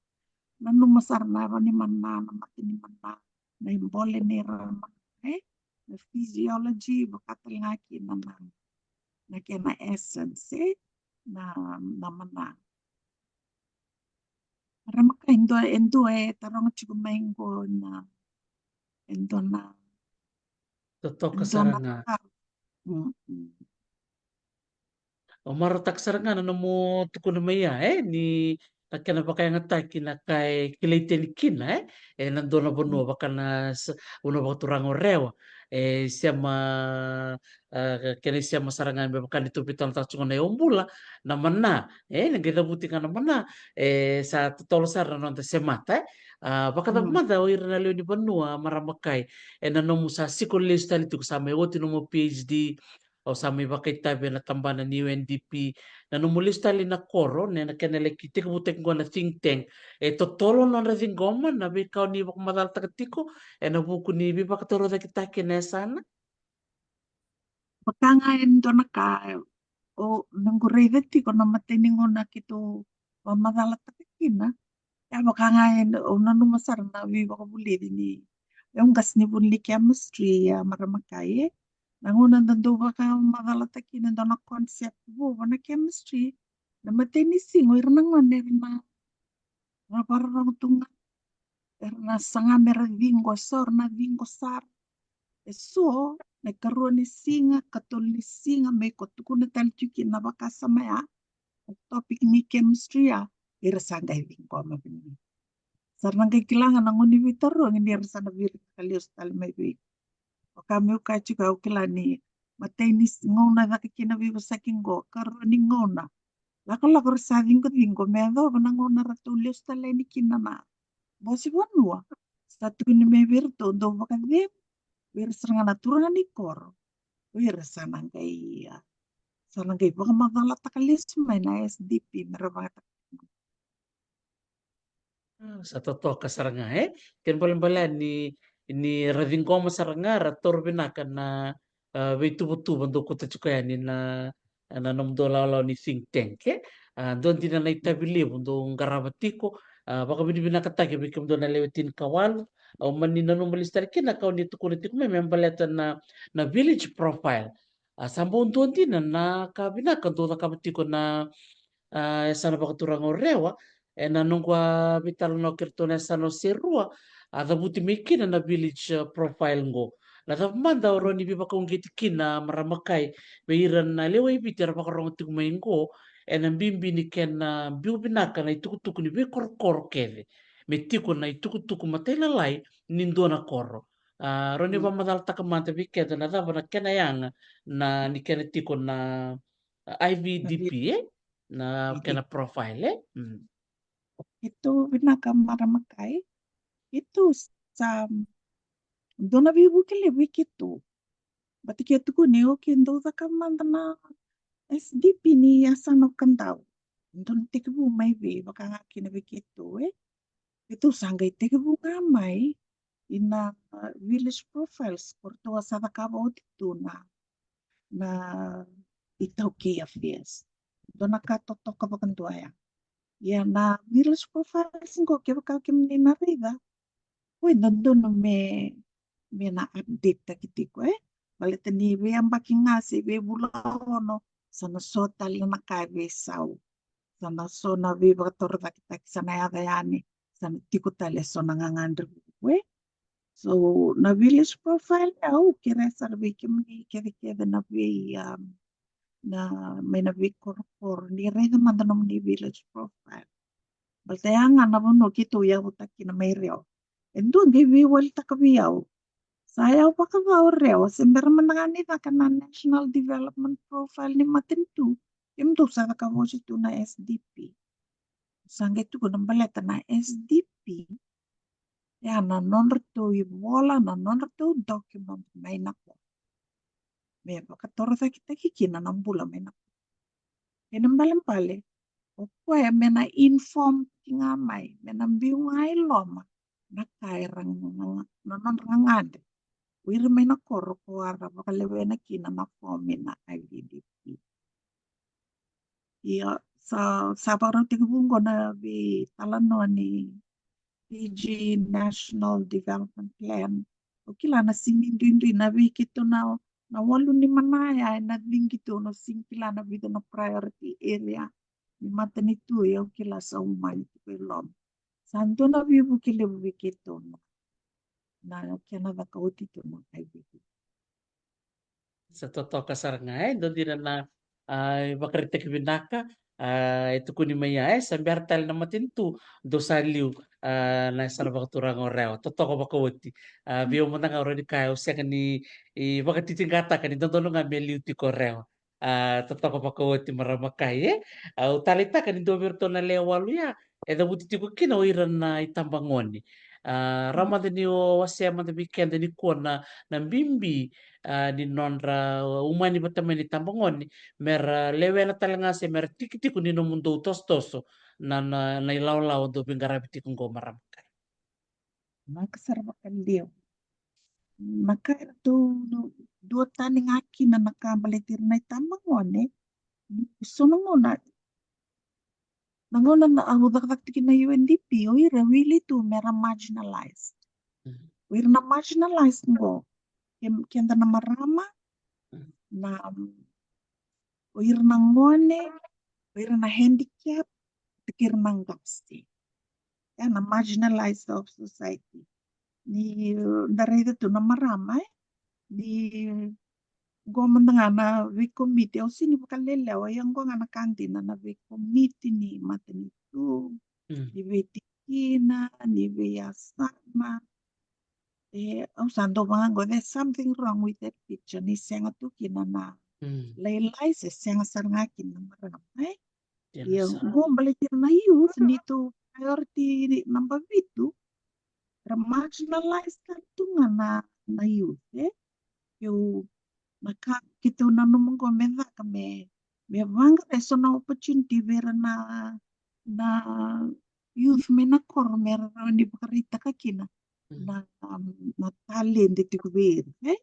nanuma sara na yava ni mana, na mata ni mana, na ibole ni ra mana, e? Na physiology, vaka tale ga kina na, na kena essence, e? Na, na mana. Ra maka e dua, e dua e taroga tiko mai qo na, e dua na, totoka e dua sara na ga. Mm, mm. Au marautaka sara ga na nomu tukuna mai ya, e, ni na kena vakayagataki na ka e kilai tani kina, e, ena dua na vanua vaka na s-, vanua vakaturaga o Rewa, e, sema, a, kena isema sara ga me vaka ni tou veitalanoataka tiko na iobula, na mana, e, na qai cavuti ga na mana, e, sa totolo sara na noda semata, e. A, vakacava mada o ira na lewe ni vanua, Marama Kai, ena nomu sa siko lesu tale tiko, sa mai oti nomu PhD, o sa mai vakaitavi ena tabana ni U N D P, na nomu lesu tale na koro, ne na kena laki tekivutaki qo na think tank, e totolo nodra ciqoma na veika o ni vakamacalataka tiko ena vuku ni veivakatorocaketaki ena yasana? Vaka ga e dua na ka, o, noqu raica tiko na imatai ni gauna keitou vakamacalataka kina. Ia vaka ga e, au nanuma sara na veivakavulici ni, au qasenivuli ni chemistry, a, Marama Kai, e. Na gauna da dau vakamacalataka kina e dua na concept vou na chemistry, na imatai ni siga o ira na gone era na, ra vakarorogo tu ga, era na saga mera ciqo, e so era na ciqo sara. E so na ikarua ni siga, katolu ni siga, me ko tukuna tale tiko kina na vakasama ya, na topic ni chemistry ya, era sa qai ciqoma vinaka. Sa ra na qai kila ga na gone ni veitarogi ni ra sa na viritaka lesu tale mai vei. Vaka meu kaya tiko, au kila ni imatai ni s-, gauna caka kina veivosaki qo, karua ni gauna, lakolako ra sa ciqociqo me yacova na gauna ratou lesu tale yani kina na bose vanua. Sa tukuni mai vei iratou, dou vakacegu vei ira sara ga na turaga ni koro. O ira sa na qai, a, sa na qai vakamacalataka lesu mai na S D P me ra vakataka. A, sa totoka sara ga, e? Kena ibalebale ni, ni ra ciqoma sara ga, ra taura vinaka na, a, veituvatuva dou kauta tiko yani na, na nomudou lawalawa ni think tank, e? A, dua dina na itavi levu dou qarava tiko, a, vakavinavinakataki vei kemudou na lewe tinikawalu. Au mani nanuma lesu tale kina ka o ni tukuna tiko mai me baleta na, na village profile. A, sa bau dua dina na ka vinaka dou cakava tiko na, a, yasana vakaturaga o Rewa, ena noqu a veitalanoa kei iratou na yasana o Serua, a cavuti mai kina na village, a, profile qo. Na cava mada o rawa ni veivakauqeti kina, Marama Kai, vei ira na lewe i Viti era vakarogo tiko mai qo, ena bibi ni kena biu vinaka na itukutuku ni veikorokoro kece, me tiko na itukutuku matailalai ni dua na koro. A, rawa ni vakamacalataka mada vei keda na cava na kena yaga, na, ni kena tiko na, a, I V D P, e? Na kena profile, e? Mm. Keitou vinaka, Marama Kai. Keitou sa, dua na veivuke levu vei keitou. Baleta ke tukuni, okay, dou caka mada na S D P ni yasana o Kadavu. Dou na tekivu mai vei, vaka ga kina vei keitou, e? Keitou sa qai tekivu ga mai ina, a, village profiles, ko ratou a sa cakava oti tu na, na iTaukei Affairs. Dua na ka totoka vakadua ya. Ia na village profiles qo, kevaka kemuni na raica, oi, dodonu me, me na update taki tiko, e? Baleta ni veiyabaki ga se veivula ono, sa na so tale na ka e veisau. Sa na so na veivakatorocaketaki sa na yaco yani, sa na tiko tale so na gagadre vou, e? So na village profile, au kerea sara vei kemuni kecekece na vei, um, na mai na veikorokoro, ni raica mada nomuni village profile. Baleta ya ga na vanua keitou yavutaki kina mai Rewa. E dua qai veiwalitaka vei au. Sa yau vakacava o Rewa, se bera mada ga ni caka na National Development Profile ni matanitu, kemudou sa cakava oti tu na S D P. Sa qai tukuna baleta na S D P ya na nodratou ivola, na nodratou document mai na koro, me vakatorocaketaki kina na bula mai na koro. Kena ibalebale, o koya me na inform tiko ga mai, me na biu ga i loma na ka era ga, na nodra gagadre o ira mai na koro ko era vakalewena kina na fomi na I V D P. Ia, sa, sa vakarau tekivu qo na veitalanoa ni Fiji National Development Plan. O kila na sini duidui na vei keitou na, na walu ni manaya, e na cigi tu na sini kila na vica na priority area ni matanitu, ia o kila sa umani tiko i loma. Sa dua na veivuke levu vei keitou na, na kena caka oti tu na I V D P. Sa totoka sara ga, e dua dina na, a, ivakaraitaki vinaka, a, e tukuni mai ya, e sa bera tale na matanitu, dou sa liu, a, na yasana vakaturaga o Rewa, totoka vakaoti. A, vei au mada ga au rawa ni kaya, au sega ni, i, vakatitiqataka ni dodonu ga me liu tiko o Rewa. A, totoka vakaoti marama kai, e. Au taleitaka ni dua vei iratou na lewe walu ya e cavuti tiko kina o ira na itabagone. A, rawa mada ni o wasea mada vei keda nikua na, na bibi, a, ni nodra umani vata mai na itabagone, mera lewena tale ga se mera tikitiki ni nomudou tosotoso na, na, na ilawalawa dou veiqaravi tiko qo marama kai. Vinaka sara vakalevu. Na ka eratou duatani ga kina na ka baleti ira na itabagone, ni so na gauna, na gauna na au cakacaka tiko na U N D P, o ira e wili tu mera marginalized. Mhm. O ira na marginalized qo, ke, keda na marama, mhm, na, o ira na gone, o ira na handicap, kei ira na qase. E na marginalized of society. Ni, uh, da raica tu na marama, e? Ni qo mada ga na veikomiti, au sini vakalelewa, ia qo ga na ka dina na veikomiti ni matanitu, mm, ni veitikina, ni veiyasana. E, au sa dau vaqo, there's something wrong with that picture. Ni sega tu kina na, mm, lailai, se sega sara ga kina na marama, e? Ia, qo baleti ira na youth, ni tu priority namba vitu, ra marginalized tale tu ga na, na youth, e? Keu, na ka keitou nanuma qo me caka me, me vaqara eso na opportunity vei ira na, na youth mai na koro me ra rawa ni vakaraitaka kina, mm, na, na, na talent e tiko vei ira, e?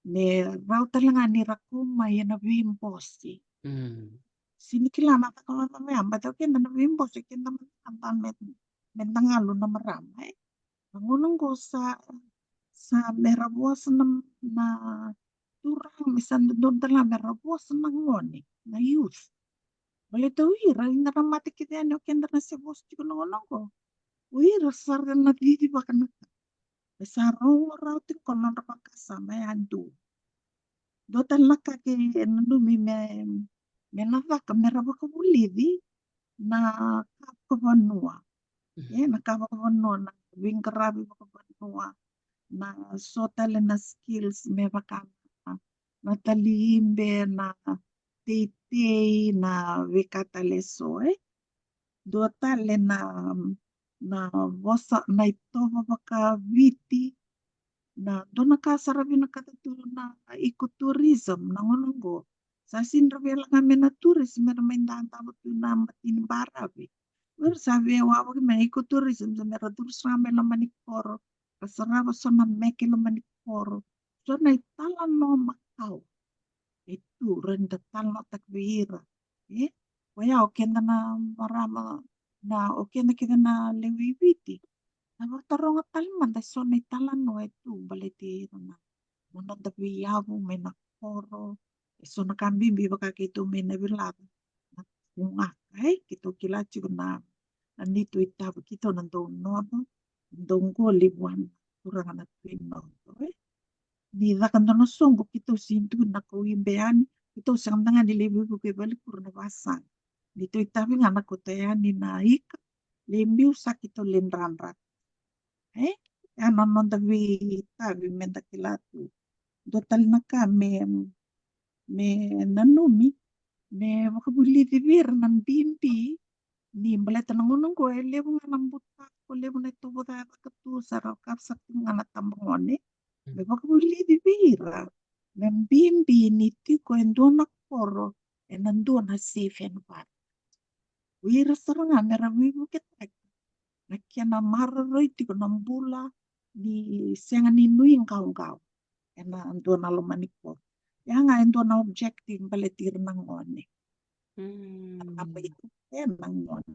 Me rau tale ga ni ra kau mai ena veibose. Mm. Sini kila na caka vacava ya, baleta o keda na veibose, keda mada ga me, me da galu na marama, e? Na gauna qo sa, sa me ra vosa na, na turaga, me sa dodonu tale ga me ra vosa na gone, na youth. Baleta o ira, ira na mate kece yani o keda na se vosa tiko na gauna qo. O ira sa ra na cicivaka na ka. E sa rogo rawa tiko na nodra vakasama, e a dua. Dua tale na ka ke nanumi me, me na caka, me ra vakavulici na ka vakavanua. Mhm. E, na ka vakavanua, na veiqaravi vakavanua, na so tale na skills me vaka na, na talibe, na teitei, na veika tale eso, e. Dua tale na, na vosa, na itovo vakaviti, na dua na ka sa ra vinakata tu na ecotourism, na gauna qo. Sa sini ra via laga mai na tourist me ra mai dadava tu na matini baravi. O ira sa via wavoki mai na ecotourism, sa me ra curu sara mai loma ni koro, ra sarava so na meke loma ni koro. So na italanoa makawa e tu, rawa ni da talanoataka vei ira. E? Koya o keda na marama, na, o keda kece na lewe i Viti, na vakataroga tale mada eso na italanoa e tu baleti ira na, na noda veiyavu mai na koro. Eso na ka bibi vaka keitou mai na vilaca, na kugaka, e? Keitou kila tiko na, na neitou itavi, keitou na dau nodo, dau qoli vua na turaga na Twin North, e? Ni caka dua na soqo keitou sini tukuna na kau ibe yani, Keitou sega mada ga ni lai veivuke i valenikuro na vasaga. Ni tou itavi ga na koto yani na ika, lai biu sa keitou lai dradra. E? Ya na noda veitavi meda kila tu. Dua tale na ka me, me nanumi, me vakavulici vei ira na bibi, ni baleta na gauna oqo e levu ga na butako, levu na itovo ca e caka tu, sa ra cakava sara tiko ga na tabagone. Me vakavulici vei ira na bibi ni tiko e dua na koro ena dua na safe environment. O ira sara ga me ra veivuketaki na kena maroroi tiko na bula ni sega ni nuiqawaqawa ena dua na loma ni koro. Ya ga e dua na objective baleti ira na gone. Mm. Na bai ena gone.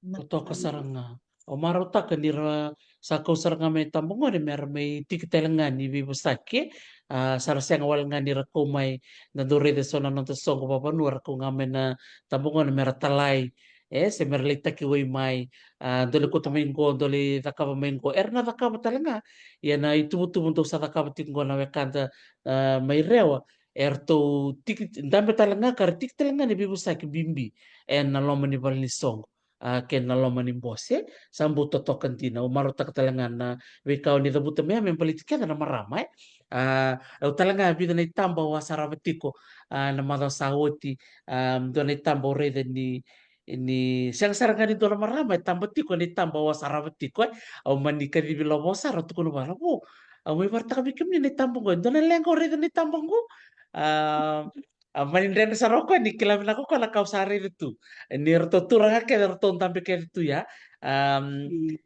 Na Totoka sara ga. O marautaka ni ra sa kau sara ga mai tabagone me ra mai tiki tale ga ni veivosaki. A, sa ra sega wale ga ni ra kau mai, da dau raica so na noda soqo vavanua ra kau ga mai na tabagone me ra talai. E, se me ra lai taki wai mai. A, dou lai koto mai qo, dou lai cakava mai qo. Era na cakava tale ga. Ia na ituvatuva dou sa cakava tiko qo na wekada, a, mai Rewa. Eratou tiki, dabe tale ga ka ra tiki tale ga ni veivosaki bibi ena loma ni vale ni soqo, a, kei na loma ni bose. Sa bau totoka dina. Au marautaka tale ga na veika o ni cavuta mai ya me baleti keda na marama, e. A, au tale ga vica na itaba au a sarava tiko, a, na macawa sa oti, a, dua na itaba au raica ni, ni sega sara ga ni dua na marama e taba tiko, na itaba au a sarava tiko, e. Au mani kacivi lovo sara, au tukuna vaqo, au mai vakaraitaka vei kemuni na itaba oqo, e dua na leqa au raica na itaba oqo. A, a mani dredre sara o koya ni kila vinaka o koya na ka au sa raica tu. Ni ratou turaga kece, ratou dabe kece tu ya. A,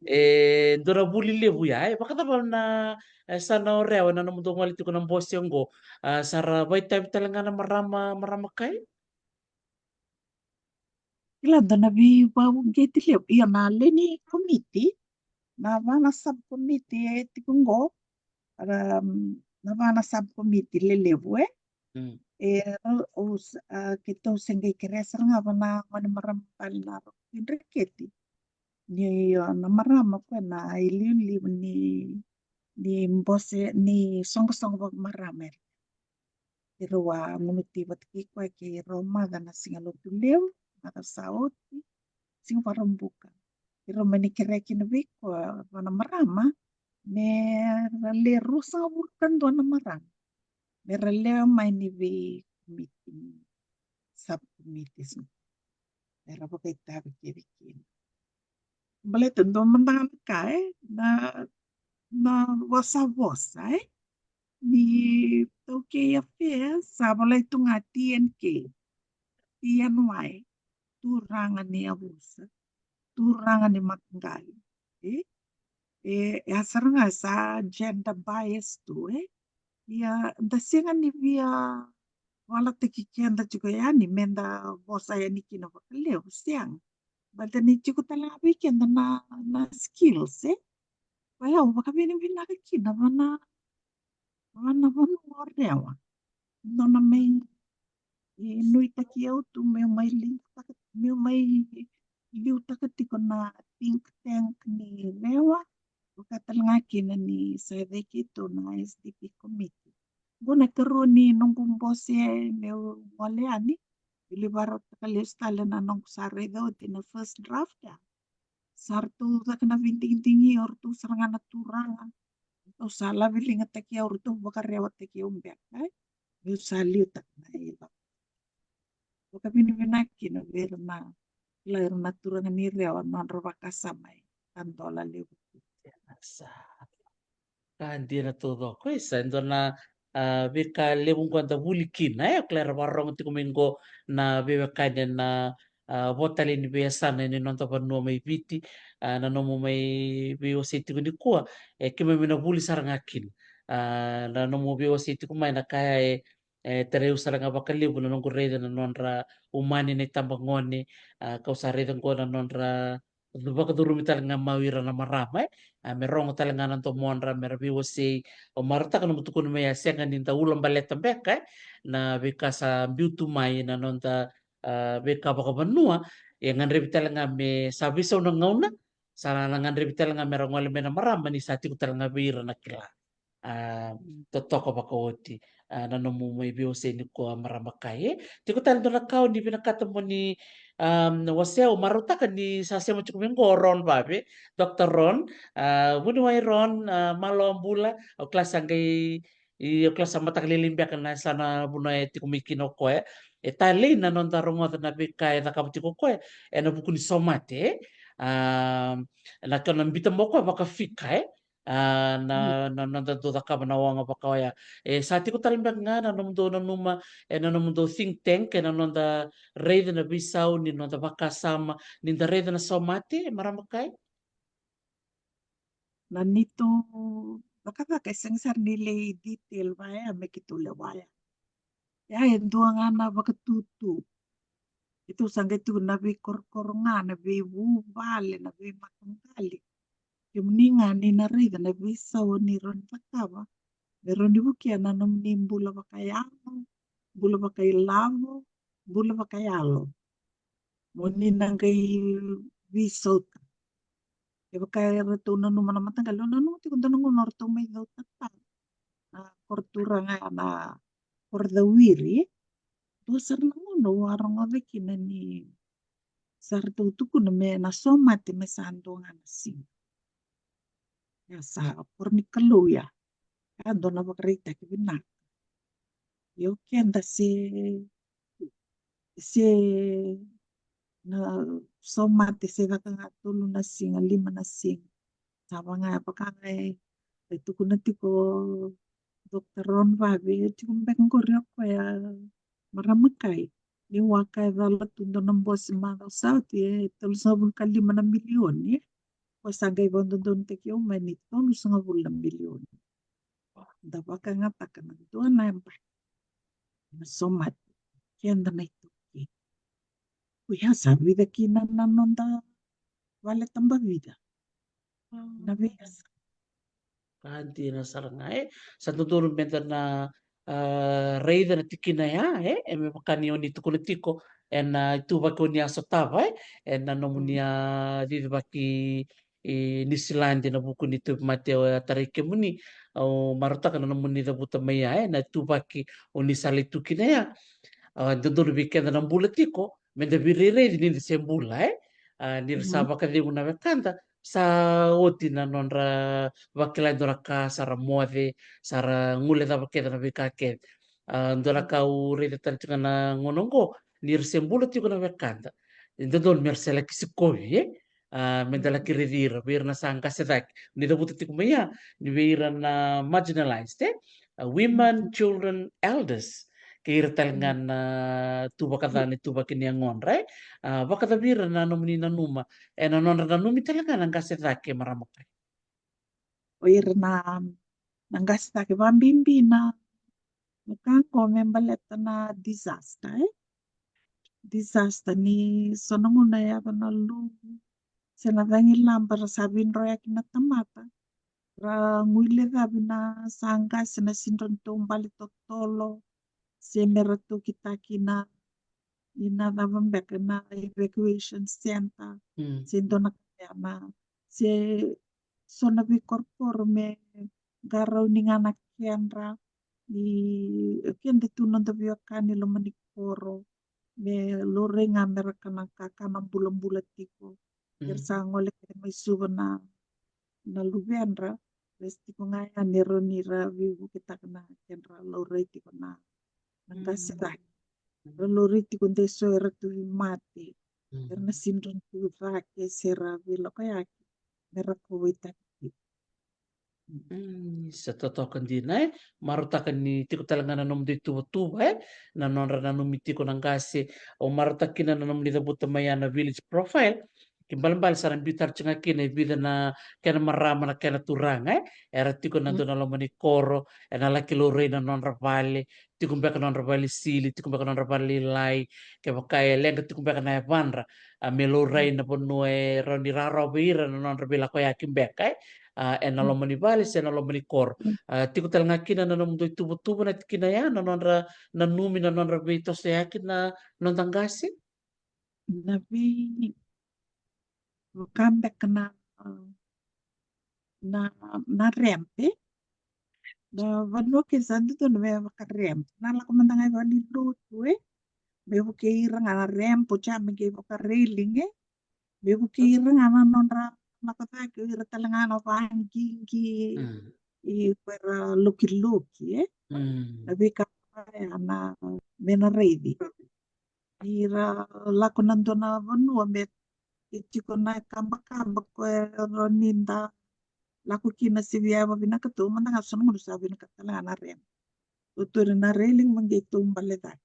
e dua na vuli levu ya, e vakacava na, e, sa na o Rewa, na nomudou gole tiko na bose oqo. A, sa ra vakaitavi tale ga na marama, marama kai? Kila dua na veivakauqeti levu. Io, na lewe ni komiti, na va na subcommittee e tiko qo, a, na va na subcommittee lelevu, e? Mm. E, o, o, a, keitou se qai kerea sara ga va na gone marama tale na Roko Dreketi. Ni, a, na marama ko na iliuliu ni, ni bose, ni soqosoqo vakamarama. Keirau a gunuti vata kei koya kei Romaca na siga Lotulevu, macawa sa oti, siga Vakaraubuka. Keirau mani kerea kina vei koya, va na marama, me ra le ruasagavulu ka dua na marama. Me ra lewe mai ni veikomiti, subcommittees. Me ra vakaitavi kece kina. Baleta dua mada ga na ka, e, na, na vosavosa, e, ni taukei affairs, sa volai tu ga T N K, T N Y, turaga ni yavusa, turaga ni mataqali, e, e, e a sara ga sa gender bias tu, e. Ia, da sega ni via valataki keda tiko yani, meda vosa yani kina vakalevu, sega. Baleta ni tiko tale ga vei keda na, na skills, e. Koya au vakavinavinaka kina va na, va na vanua o Rewa. Nona mai, e, nuitaki au tu meu mai liutaka, meu mai liutaka tiko na think tank ni Rewa. Vaka tale ga kina ni sa cei keitou na S D P committee. Qo na ikarua ni noqu bose meu gole yani. Ili vakarautaka lesu tale na noqu sa raica oti na first draft ya. Sa ratou caka na veidigidigi, o ratou sara ga na turaga. Ratou sa laveligataki au, ratou vakarewataki au beka, e. Meu sa liutaka na ila. Vakavinavinaka kina vei ira na, kila ira na turaga ni Rewa, nodra vakasama e tadola levu. Sa ka dina taucoko, e, sa e dua na, a, veika levu qo da vuli kina, e, o kila era vakarorogo tiko mai qo na veiwekani ena, a, vo tale ni veiyasana ena noda vanua mai Viti, a, na nomu mai veiwasei tiko nikua, e, keimami na vuli sara ga kina. A, na nomu veiwasei tiko mai na ka ya e, e, tarai au sara ga vakalevu na noqu raica na nodra umani na itabagone, a, kau sa raica qo na nodra vakacurumi tale ga mai o ira na marama, e. A, me rogo tale ga na domodra, me ra veiwasei. Au marautaka nomu tukuna mai ya, sega ni da ulabaleta beka, e, na veika sa biu tu mai na noda, a, veika vakavanua. E gadrevi tale ga me sa veisau na gauna, sa na gadrevi tale ga me ra gole mai na marama ni sa tiko tale ga vei ira na kila. A, totoka vakaoti. a, na nomu mai veiwasei nikua, marama kai, e. Tiko tale dua na ka o ni vinakata mo ni, am, wasea, au marautaka ni sa sema tiko mai qo o Ron Vave, Doctor Ron, a, vuniwai Ron, a, malo bula, au kila sa qai, i, au kila sa mataka lailai beka na yasana, vanua e tiko mai kina o koya. E talei na noda rogoca na veika e cakava tiko o koya ena vuku ni somate, e. A, na kena biuta mai o koya vakafika, e. A, na, na, na noda dau cakava na oga vaka oya. E sa tiko tale beka ga na nomudou nanuma, ena nomudou think tank, ena noda raica na veisau ni noda vakasama ni da raica na somate, marama kai? Na neitou cakacaka e sega sara ni lai detail vaya me keitou lewaya. Ia e dua ga na vakatutu. Keitou sa qai tiko na veikorokoro ga, na veivuvale, na veimataqali. Kemuni ga ni na raica na veisau ni rawa ni cakava me rawa ni vukea na nomuni bula vakayalo, bula vakailavo, bula vakayalo. Mo ni na qai veisauta. Kevaka eratou nanuma na mataqali, au nanuma tiko dua na gauna o ratou mai Cautata, na koro turaga ya, na koro Cawiri. Dua sara na gauna au a rogoca kina ni sa ratou tukuna me na somate me sa dua ga na siga. Ia sa koro ni Kalou ya. Ka dua na vakaraitaki vinaka. Io, keda se, se na somate se caka ga tolu na siga, lima na siga. Sa vaka ga, vaka ga e, e tukuna tiko Doctor Ron Vave, e tiko beka qori o koya, marama kai. Ni waka e cala tu dua na bose macawa sa oti, e tolusagavulu ka lima na milioni, e. Ko sa qai vakadodonutaki au mai ni tolusagavulu na milioni. Da vakayagataka na dua na yabaki na somate, keda na iTaukei. Ko ya sa vica kina na noda vale tabavica. Na veiyasa. Ka dina sara ga, e. Sa dodonu meda na, a, raica na tikina ya, e, e me vaka ni o ni tukuna tiko ena ituvaki o ni a sotava, e, ena nomuni a cicivaki i Niusiladi ena vuku ni tauvimate o a tarai kemuni. Au marautaka na nomuni cavuta mai ya, e, na ituvaki o ni sa lai tu kina ya. A, dodonu vei keda na bula tiko meda veirairaici ni da se bula, e. A, ni ra sa vakacegu na wekada, sa oti na nodra vakila e dua na ka, sa ra moce, sa ra guilecava kece na veika kece. A, dua na ka au raica tale tiko na gauna oqo, ni ra se bula tiko na wekada, e dodonu me ra se laki sikovi, e. A, meda laki raici ira, vei ira na sa qase cake. Ni cavuta tiko mai ya ni vei ira na marginalized, e. A, women, children, elders. Kei ira tale ga na tu vakaca na ituvaki ni yagodra, e. A, vakacavi ira na nomuni nanuma ena nodra nanumi tale ga na qase cake, marama kai? O ira na, na qase cake, vakabibi na, na ka qo me baleta na disaster, e. Disaster ni so na gauna e yaco na luvu se na cagilaba, ra sa veidroyaki na tamata. Ra guilecavi na sa qase, na sidra ni taubale totolo, se me ra tokitaki na, i na cava beka, na evacuation center, se dua na ka ya, na, se so na veikorokoro me qarauni ga na kedra, i, keda tu noda veiwekani loma ni koro, me laurai ga me ra kana kakana bulabula tiko. Era sa gole kece mai Suva na, na luvedra, raica tiko ga yani e rawa ni ra veivuketaka na kedra laurai tiko na, na qase cake. Ra laurai tiko de so era tauvimate, era na sidra ni tu cake se ra veilakoyaki, me ra kauwaitaki tiko. Mm, sa totoka dina, e. Marautaka ni tiko tale ga na nomudou ituvatuva, e, na nodra nanumi tiko na qase. Au marautaka kina na nomuni cavuta mai ya na village profile. Kena ibalebale sa na biu tale tiko ga kina e vica na kena marama, na kena turaga, e. Era tiko ena dua na loma ni koro, ena laki laurai na nodra vale, tiko beka na nodra vale sili, tiko beka na nodra vale lailai, kevaka e leqa tiko beka na yavadra, a, me laurai na vanua e rawa ni rawarawa vei ira na nodra veilakoyaki beka, e, a, ena loma ni vale se na loma ni koro. A, tiko tale ga kina na nomudou ituvatuva na tikina ya, na nodra nanumi, na nodra veitosoyaki na noda qase. Na vei, vaka beka na, na, na ramp, e. Na vanua kece sa dodonu me vaka ramp. Na lako mada ga i valenilotu, e? Me vukei ira ga na ramp, o ya me qai vaka railing, e? Me vukei ira ga na nodra lako cake, o ira tale ga na vaqiqi, Mm. i ko era lokiloki, e? Mm. Na veika ya na me na raici. Ni ra lako na dua na vanua me e tiko na kabakaba ko era ni da lako kina se via vavinaka tu, mada ga so na gauna sa vinaka tale ga na railing. Tuturi na railing me qai taubale cake.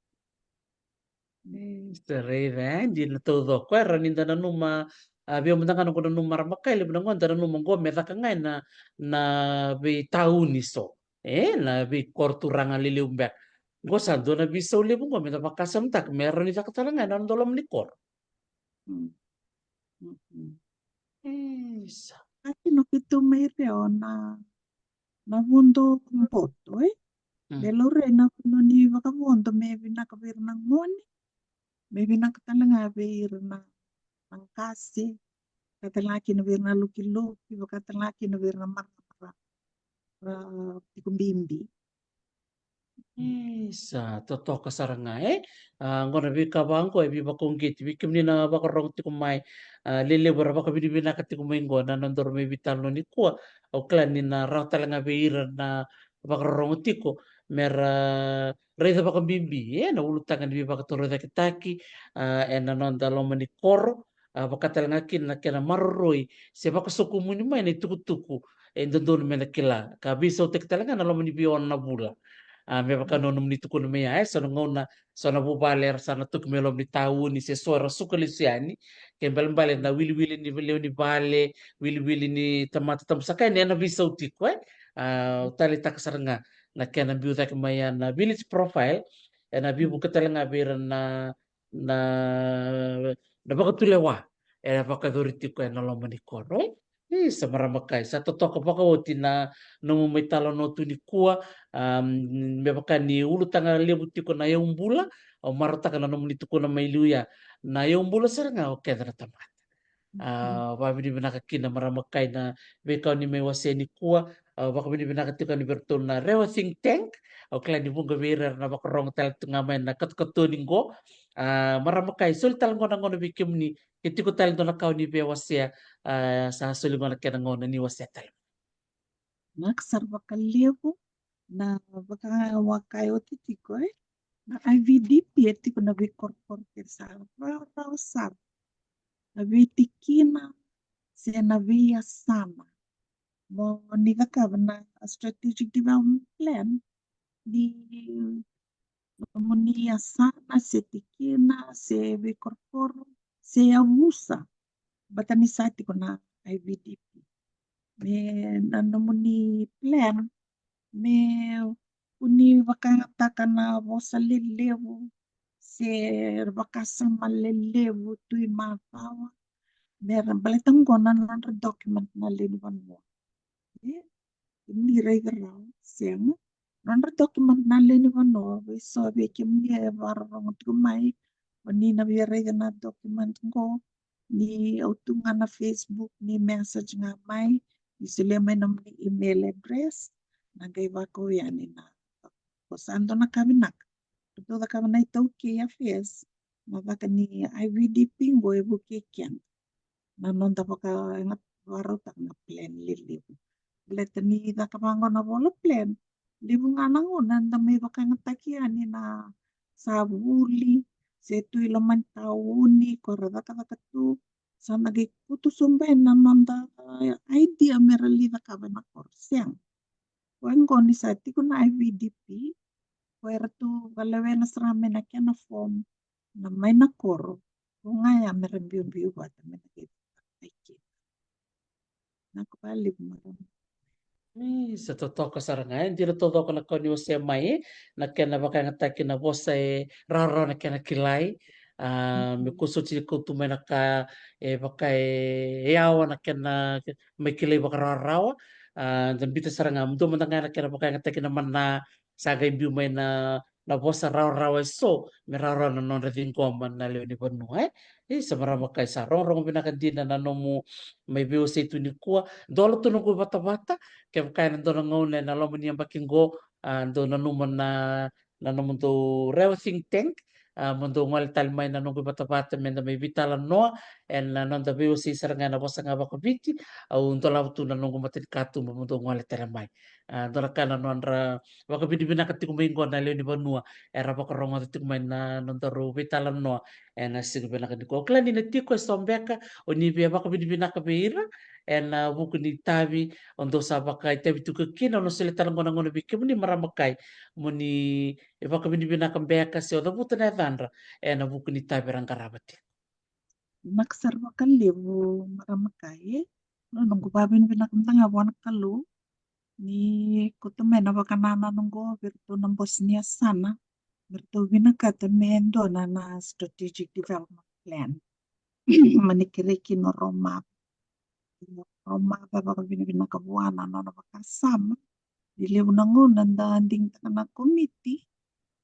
Sa raica, e, dina taucoko, e, ra ni da nanuma, a, via mada ga na qo nanuma ra makai levu na qo da nanuma qo me caka ga ena, na veitauni so. E, na veikoro turaga lelevu beka. Qo sa dua na veisau levu qo me da vakasamataka me ra ni caka tale ga ena noda loma ni koro. Mm. Mm, mm. Isa. Ati no keitou mai Rewa na, na vodo boto, e? Mm. Me laurai na vanua ni vakavodo me vinaka vei ira na gone, me vinaka tale ga vei ira na, na qase, vaka tale ga kina vei ira na lokiloki, vaka tale ga kina vei ira na marama ra, ra tiko bibi. Isa, totoka sara ga, e? A, qo na veika vaqo e veivakauqeti vei kemuni na vakarorogo tiko mai. A, lelevu era vakavinavinaka tiko mai qo na nodaru mai veitalanoa nikua. Au kila ni na rawa tale ga vei ira na vakarorogo tiko me ra raica vakabibi, e, na ulutaga ni veivakatorocaketaki, a, ena noda loma ni koro, a, vaka tale ga kina na kena maroroi se vakasokumuni mai na itukutuku e dodonu me na kila, ka veisautaki tale ga na loma ni veiona na vula. A, me vaka na nomuni tukuna mai ya, e, so na gauna, so na vuvale era sa na toki mai loma ni tauni se so era suka lesu yani, ke balebale na wiliwili ni lewe ni vale, wiliwili ni tamata tabu saka yani, ena veisau tiko, e. A, au taleitaka sara ga na kena biu cake mai ya na village profile, ena veivuke tale ga vei ira na, na, na vakatulewa era vakayacori tiko ena loma ni koro. Isa, marama kai, sa totoka vakaoti na nomu mai talanoa tu nikua, am, me vaka ni ulutaga levu tiko na yaubula, au marautaka na nomuni tukuna mai liu ya, na yaubula sara ga o keda na tamata. A, vakavinavinaka kina marama kai na veika o ni mai wasea nikua. A, vakavinavinaka tiko yani vei iratou na Rewa Think Tank. Au kila ni vuqa vei ira era na vakarorogo tale tu ga mai na katokatoni qo. A, marama kai, soli tale qo na gauna vei kemuni, ke tiko tale dua na ka o ni via wasea, a, sa soli qo na kena gauna ni wasea tale. Vinaka sara vakalevu. Na vakawaka e oti tiko, e? Na I V D P e tiko na veikorokoro kece sa rawarawa sara. Na veitikina se na veiyasana mo ni cakava na strategic development plan, ni nomuni yasana se tikina se veikorokoro se yavusa, baleta ni sa tiko na I V D P. Me na nomuni plan me kua ni vakayagataka na vosa lelevu se vakasama lelevu tu i macawa, me ra baleta qo na nodra document na lewe ni vanua. E, ni raica rawa, sega. Nodra document na lewe ni vanua, vei so vei kemuni e vakarorogo tiko mai, o ni na via raica na document qo, ni au tu ga na Facebook, ni message ga mai, ni solia mai nomuni email address, na qai vakau yani na, ko sa dua na ka vinaka. Ratou cakava na iTaukei Affairs, na caka ni I V D P qo e vukei keda. Na noda vaka, e, vakarautaka na plan lelevu. Baleta ni caka vaqo na vola plan, levu ga na gauna eda mai vakayagataki yani na sa vuli, se tu i loma ni tauni, ko ra cakacaka tu, sa na qai kutu sobu na noda idea me ra lai cakava na koro. Sega. Ko e qo ni sa tiko na I V D P, ko era tu vakalewena sara mai na kena form, na mai na koro, ko ga ya me ra biubiu vata me na qai vakayagataki. Vinaka vakalevu marama. Ni sa totoka sara ga, e dina taucoko na ka o ni wasea mai, e, na kena vakayagataki na vosa e rawarawa na kena kilai. A, me kua soti ni kauta mai na ka e vaka e, e yawa na kena mai kilai vakarawarawa. A, da biuta sara ga, dua mada ga na kena vakayagataki na mana, sa qai biu mai na na vosa rawarawa eso me rawarawa na nodra ciqoma na lewe ni vanua, e. Isa, marama kai, sa rogorogo vinaka dina na nomu mai veiwasei tu nikua. Dola tu noqu vatavata, kevaka ena dua na gauna ena loma ni yabaki qo, a, dou nanuma na, na nomudou Rewa think tank, a, mo dou gole tale mai na noqu vatavata me da mai veitalanoa ena noda veiwasei sara ga ena vosa ga vakaviti. Au dolava tu na noqu matanikatuba mo dou gole tale mai. A, dua na ka na nodra vakavinavinaka tiko mai qo na lewe ni vanua era vakarogoca tiko mai na nodaru veitalanoa ena siga vinaka nikua. Au kila ni na tiko eso beka o ni via vakavinavinaka vei ira ena vuku ni itavi o dou sa vakaitavi tiko kina. Au na solia tale qo na gauna vei kemuni, marama kai, mo ni vakavinavinaka beka se o cavuta na yacadra ena vuku ni itavi era qarava tiko. Vinaka sara vakalevu, marama kai, e. Na noqu vakavinavinaka mada ga vua na Kalou ni kauta mai na vakanananu qo vei iratou na bose ni yasana, me ratou vinakata me dua na, na strategic development plan. Mani kerei kina o Roma. Roma, vakavinavinaka vua na nona vakasama. Ni levu na gauna da digitaka na komiti,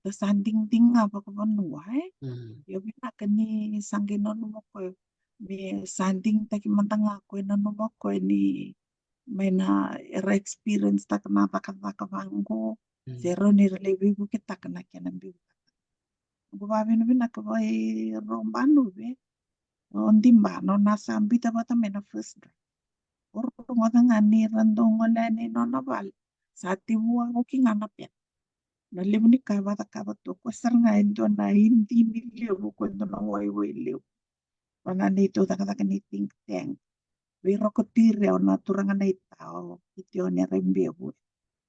da sa digidigi ga vakavanua, e. Mm. Ia vinaka ni sa qai nanuma o koya, me sa digitaki mada ga o koya, nanuma o koya ni mai na era experience taka na cakacaka vaqo. Mm. Se rawa ni ra lai veivuketaka na kena biu. Noqu vakavinavinaka vei Roba Nuve, o Diba, nona sa biuta vata mai na first draft. O rogoca ga ni ra dau gole yani nona vale, sa tevu wavoki ga na pena. Na levu ni ka e vakacakava tu, o koya sara ga e dua na idini levu, o koya e dua na waiwai levu. Vaka na neitou cakacaka ni think tank. Vei Roko Tui Rewa, na turaga na ita, o Kitione Raibevu.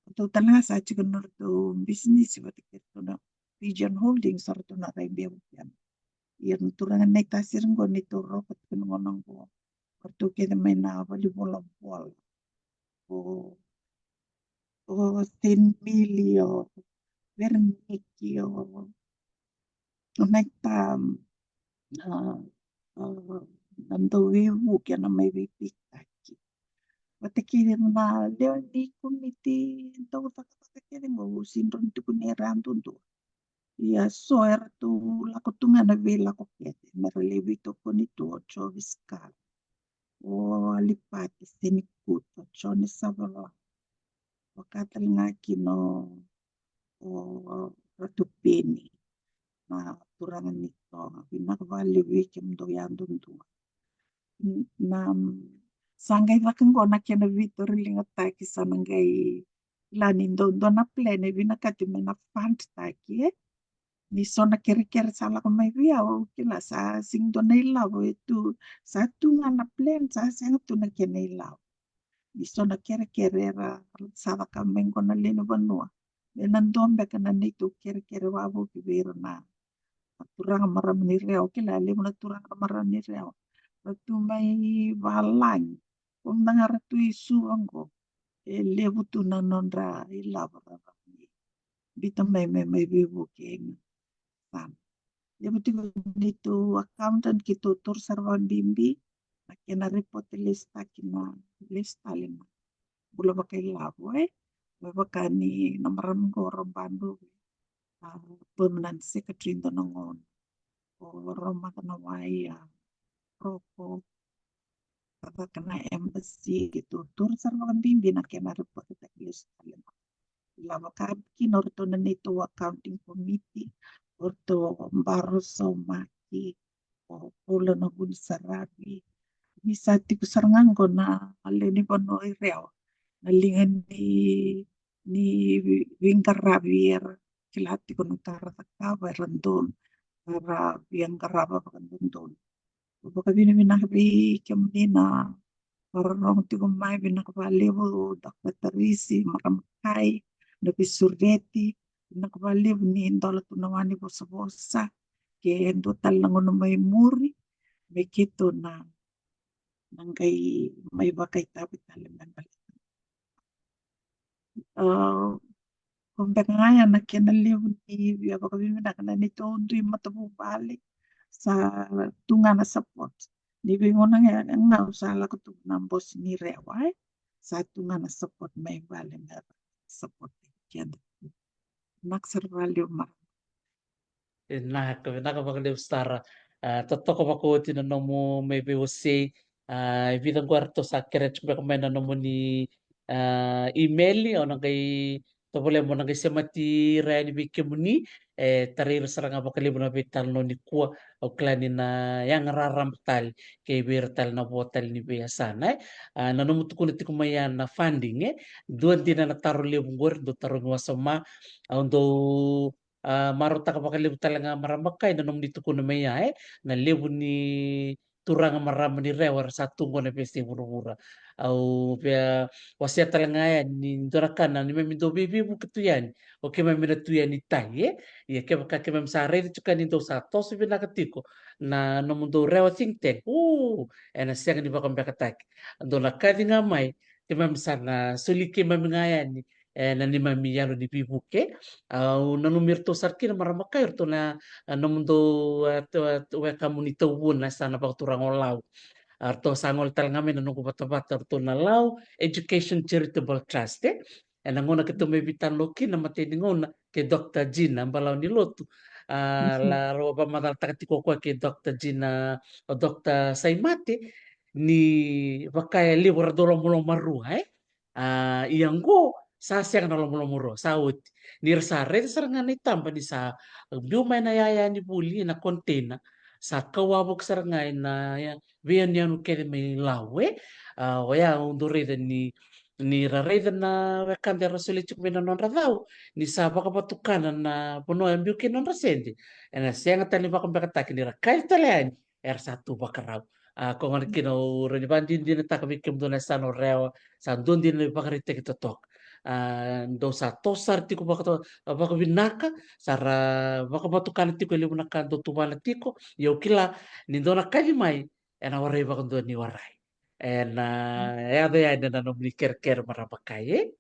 Ratou tale ga sa tiko na nodratou bisinisi vata kei ratou na Fijian Holdings, o ratou na Raibevu family. Ia na turaga na ita sara qo neitou roka tiko na gauna qo, o ratou kece mai na valivolavola. O, o Senimili, o Vereniki, o, o na ita, a, a, na dau veivuke, na mai veipitaki. Vata kei na lewe ni komiti dau cakacaka kece qo, au sega ni rawa ni tukuna ira duadua. Ia so eratou lako tu ga na veilako kece, me ra lai veitokoni tu, o Jovis Kala, o Alipati Senikutu, o Jone Savala, vaka tale ga kina o, o Ratu Peni, na turaga ni Toga. Vinaka vakalevu vei kemudou yadudua. N-, na, sa qai caka qo na kena veitoriligataki, sa na qai kila ni dua, dua na plan e vinakati me na fund taki, e. Ni so na kerekere sa lako mai vei au, au kila sa sega ni dua na ilavo e tu, sa tu ga na plan, sa sega tu na kena ilavo. Ni so na kerekere era sa caka mai qo na lewe ni vanua, me na dua beka na neitou kerekere wavoki vei ira na, na turaga marama ni Rewa. Kila levu na turaga marama ni Rewa ra tu mai valagi, o mada ga ra tu i Suva qo, e levu tu na nodra ilavo ra, ra biuta mai me mai veivuke ga. Sa levu tiko neitou accountant, keitou taura sara vakabibi na kena report e lesu taki, na lesu tale na bula vakailavo, e. Me vaka ni na marama qo, Roba Nuve, a, permanent secretary dua na gauna. O Roma Kanawai, a, Roko, vaka na embassy, keitou taura sara vakabibi na kena report taki lesu tale na. Lavo ka kina o ratou na neitou accounting committee, o ratou o Baro Saumaki, o Paula Navunisaravi. Ni sa tiko sara ga qo na lewe ni vanua i Rewa na liga ni, ni veiqaravi era kila tiko na ka ra cakava, era donu, era via qarava vakadodonu. Vakavinavinaka vei kemuni na vakarorogo tiko mai, vinaka vakalevu, Doctor Tarisi, marama kai, na veisureti, vinaka vakalevu ni dola tu na wa ni vosavosa, ke dua tale na gauna mai muri, me keitou na, na qai mai vakaitavi tale me baleta. A, ko beka ga ya na kena levu ni via vakavinavinaka na neitou dui matavuvale, sa tu ga na support. Ni veigauna ga, ga au sa lako tu na bose ni Rewa, e, sa tu ga na support mai vale me support keda. Vinaka sara vakalevu, marama. Vinaka, vinaka vakalevu sara. A, totoka vakaoti na nomu mai veiwasei. A, e vica qo eratou sa kerea tiko beka mai na nomuni, a, email, au na qai tovolea mo na qai semati ira yani vei kemuni. E tarai ira sara ga vakalevu na veitalanoa nikua, au kila ni na yaga raraba tale kei vei ira tale na vo tale ni veiyasana, e. A, na nomu tukuna tiko mai ya na funding, e. Dua dina na taro levu qori dou tarogi wasoma, au dou a, marautaka vakalevu tale ga marama kai na nomuni tukuna mai ya, e, na levu ni turaga marama ni Rewa era sa tu qo na veiyasai vuravura. Au via wasea tale ga yani ni dua na ka na neimami dau veiveivuke tu yani, o keimami na tu yani tai, e. Ia kevaka keimami sa raica tiko yani dou sa toso vinaka tiko na nomudou Rewa think tank, u, ena sega ni vakabekataki. Dou na kaci ga mai, keimami sa na soli keimami ga yani ena neimami yalo ni veivuke. Au nanumi iratou sara kina marama kai, iratou na, a, nomudou, a, to-, a, to-, wekamuni tauvuna sa na vakaturaga o Lau. A, ratou sa gole tale ga mai na noqu vatavata, ratou na Lau Education Charitable Trust, e. Ena gauna keitou mai veitalanoa kina, matai ni gauna, kei Doctor Gina Balaunilotu. A, la rau vakamacalataka tiko o koya kei Doctor Gina, o Doctor Saimate, ni vaka e levu era dau lomalomarua, e. A, ia qo sa sega na lomalomarua, sa oti. Ni ra sa raica sara ga na itaba ni sa biu mai na yaya ni vuli ena container, sa kau wavoki sara ga ena, ya, veiyanuyanu kece mai Lau, e. A, oya au dau raica ni, ni ra raica na wekada era solia tiko mai na nodra cau ni sa vakavatukana na vanua e biu kina nodra sede, ena sega tale ni vakabekataki, ni ra kaci tale yani era sa tu vakarau. A, ko gona kina au rawa ni vakadinadinataka vei kemudou na yasana o Rewa, sa dua dina na ivakaraitaki totoka. A, dou sa toso sara tiko vaka-, vakavinaka, sa ra vakavatukana tiko e levu na ka dou tuvana tiko. Ia au kila ni dou na kaci mai, ena warai vakadua ni warai. Ena yaco yani na nomuni kerekere marama kai, e.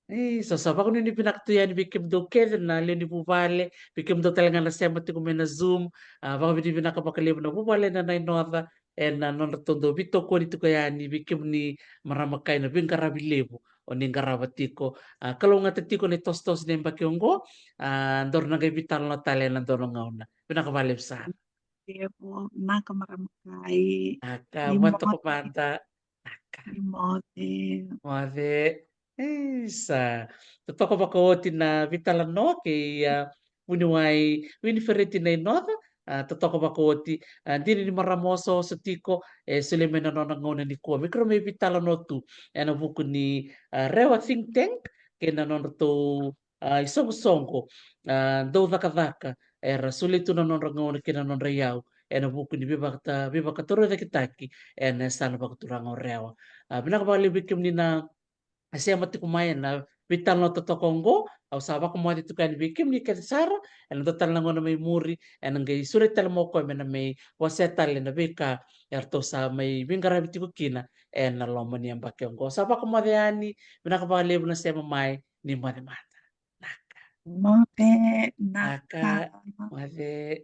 Isa, sa vakanuinui vinaka tu yani vei kemudou kece na lewe ni vuvale, vei kemudou tale ga na sema tiko mai na Zoom. A, vakavinavinaka vakalevu na vuvale na Nainoca ena nodratou dau veitokoni tiko yani vei kemuni marama kai na veiqaravi levu o ni qarava tiko. A, kalougata tiko na itosotoso ni yabaki oqo. A, daru na qai veitalanoa tale ena dua na gauna. Vinaka vakalevu sara. Levu, naka marama kai. Naka, ni moce. Tokomada. Naka. Ni moce. Moce. Isa. Totoka vakaoti na veitalanoa kei, a, vuniwai Winifereti Nainoca. A, totoka vakaoti, a, dina ni marama osooso tiko, e solia mai na nona gauna nikua me keirau mai veitalanoa tu ena vuku ni, a, Rewa think tank kei na nodratou, a, isoqosoqo, a, dau cakacaka era solia tu na nodra gauna kei na nodra iyau ena vuku ni veivakata-, veivakatorocaketaki ena yasana vakaturaga o Rewa. A, vinaka vakalevu vei kemuni na sema tiko mai ena veitalanoa totoka oqo. Au sa vakamoce tiko yani vei kemuni kece sara, ena dua tale na gauna mai muri ena qai sureti tale mai o koya me na mai wasea tale na veika eratou sa mai veiqaravi tiko kina ena loma ni yabaki oqo. Sa vakamoce yani, vinaka vakalevu na sema mai, ni moce mada. Naka. Moce, naka. Naka, moce.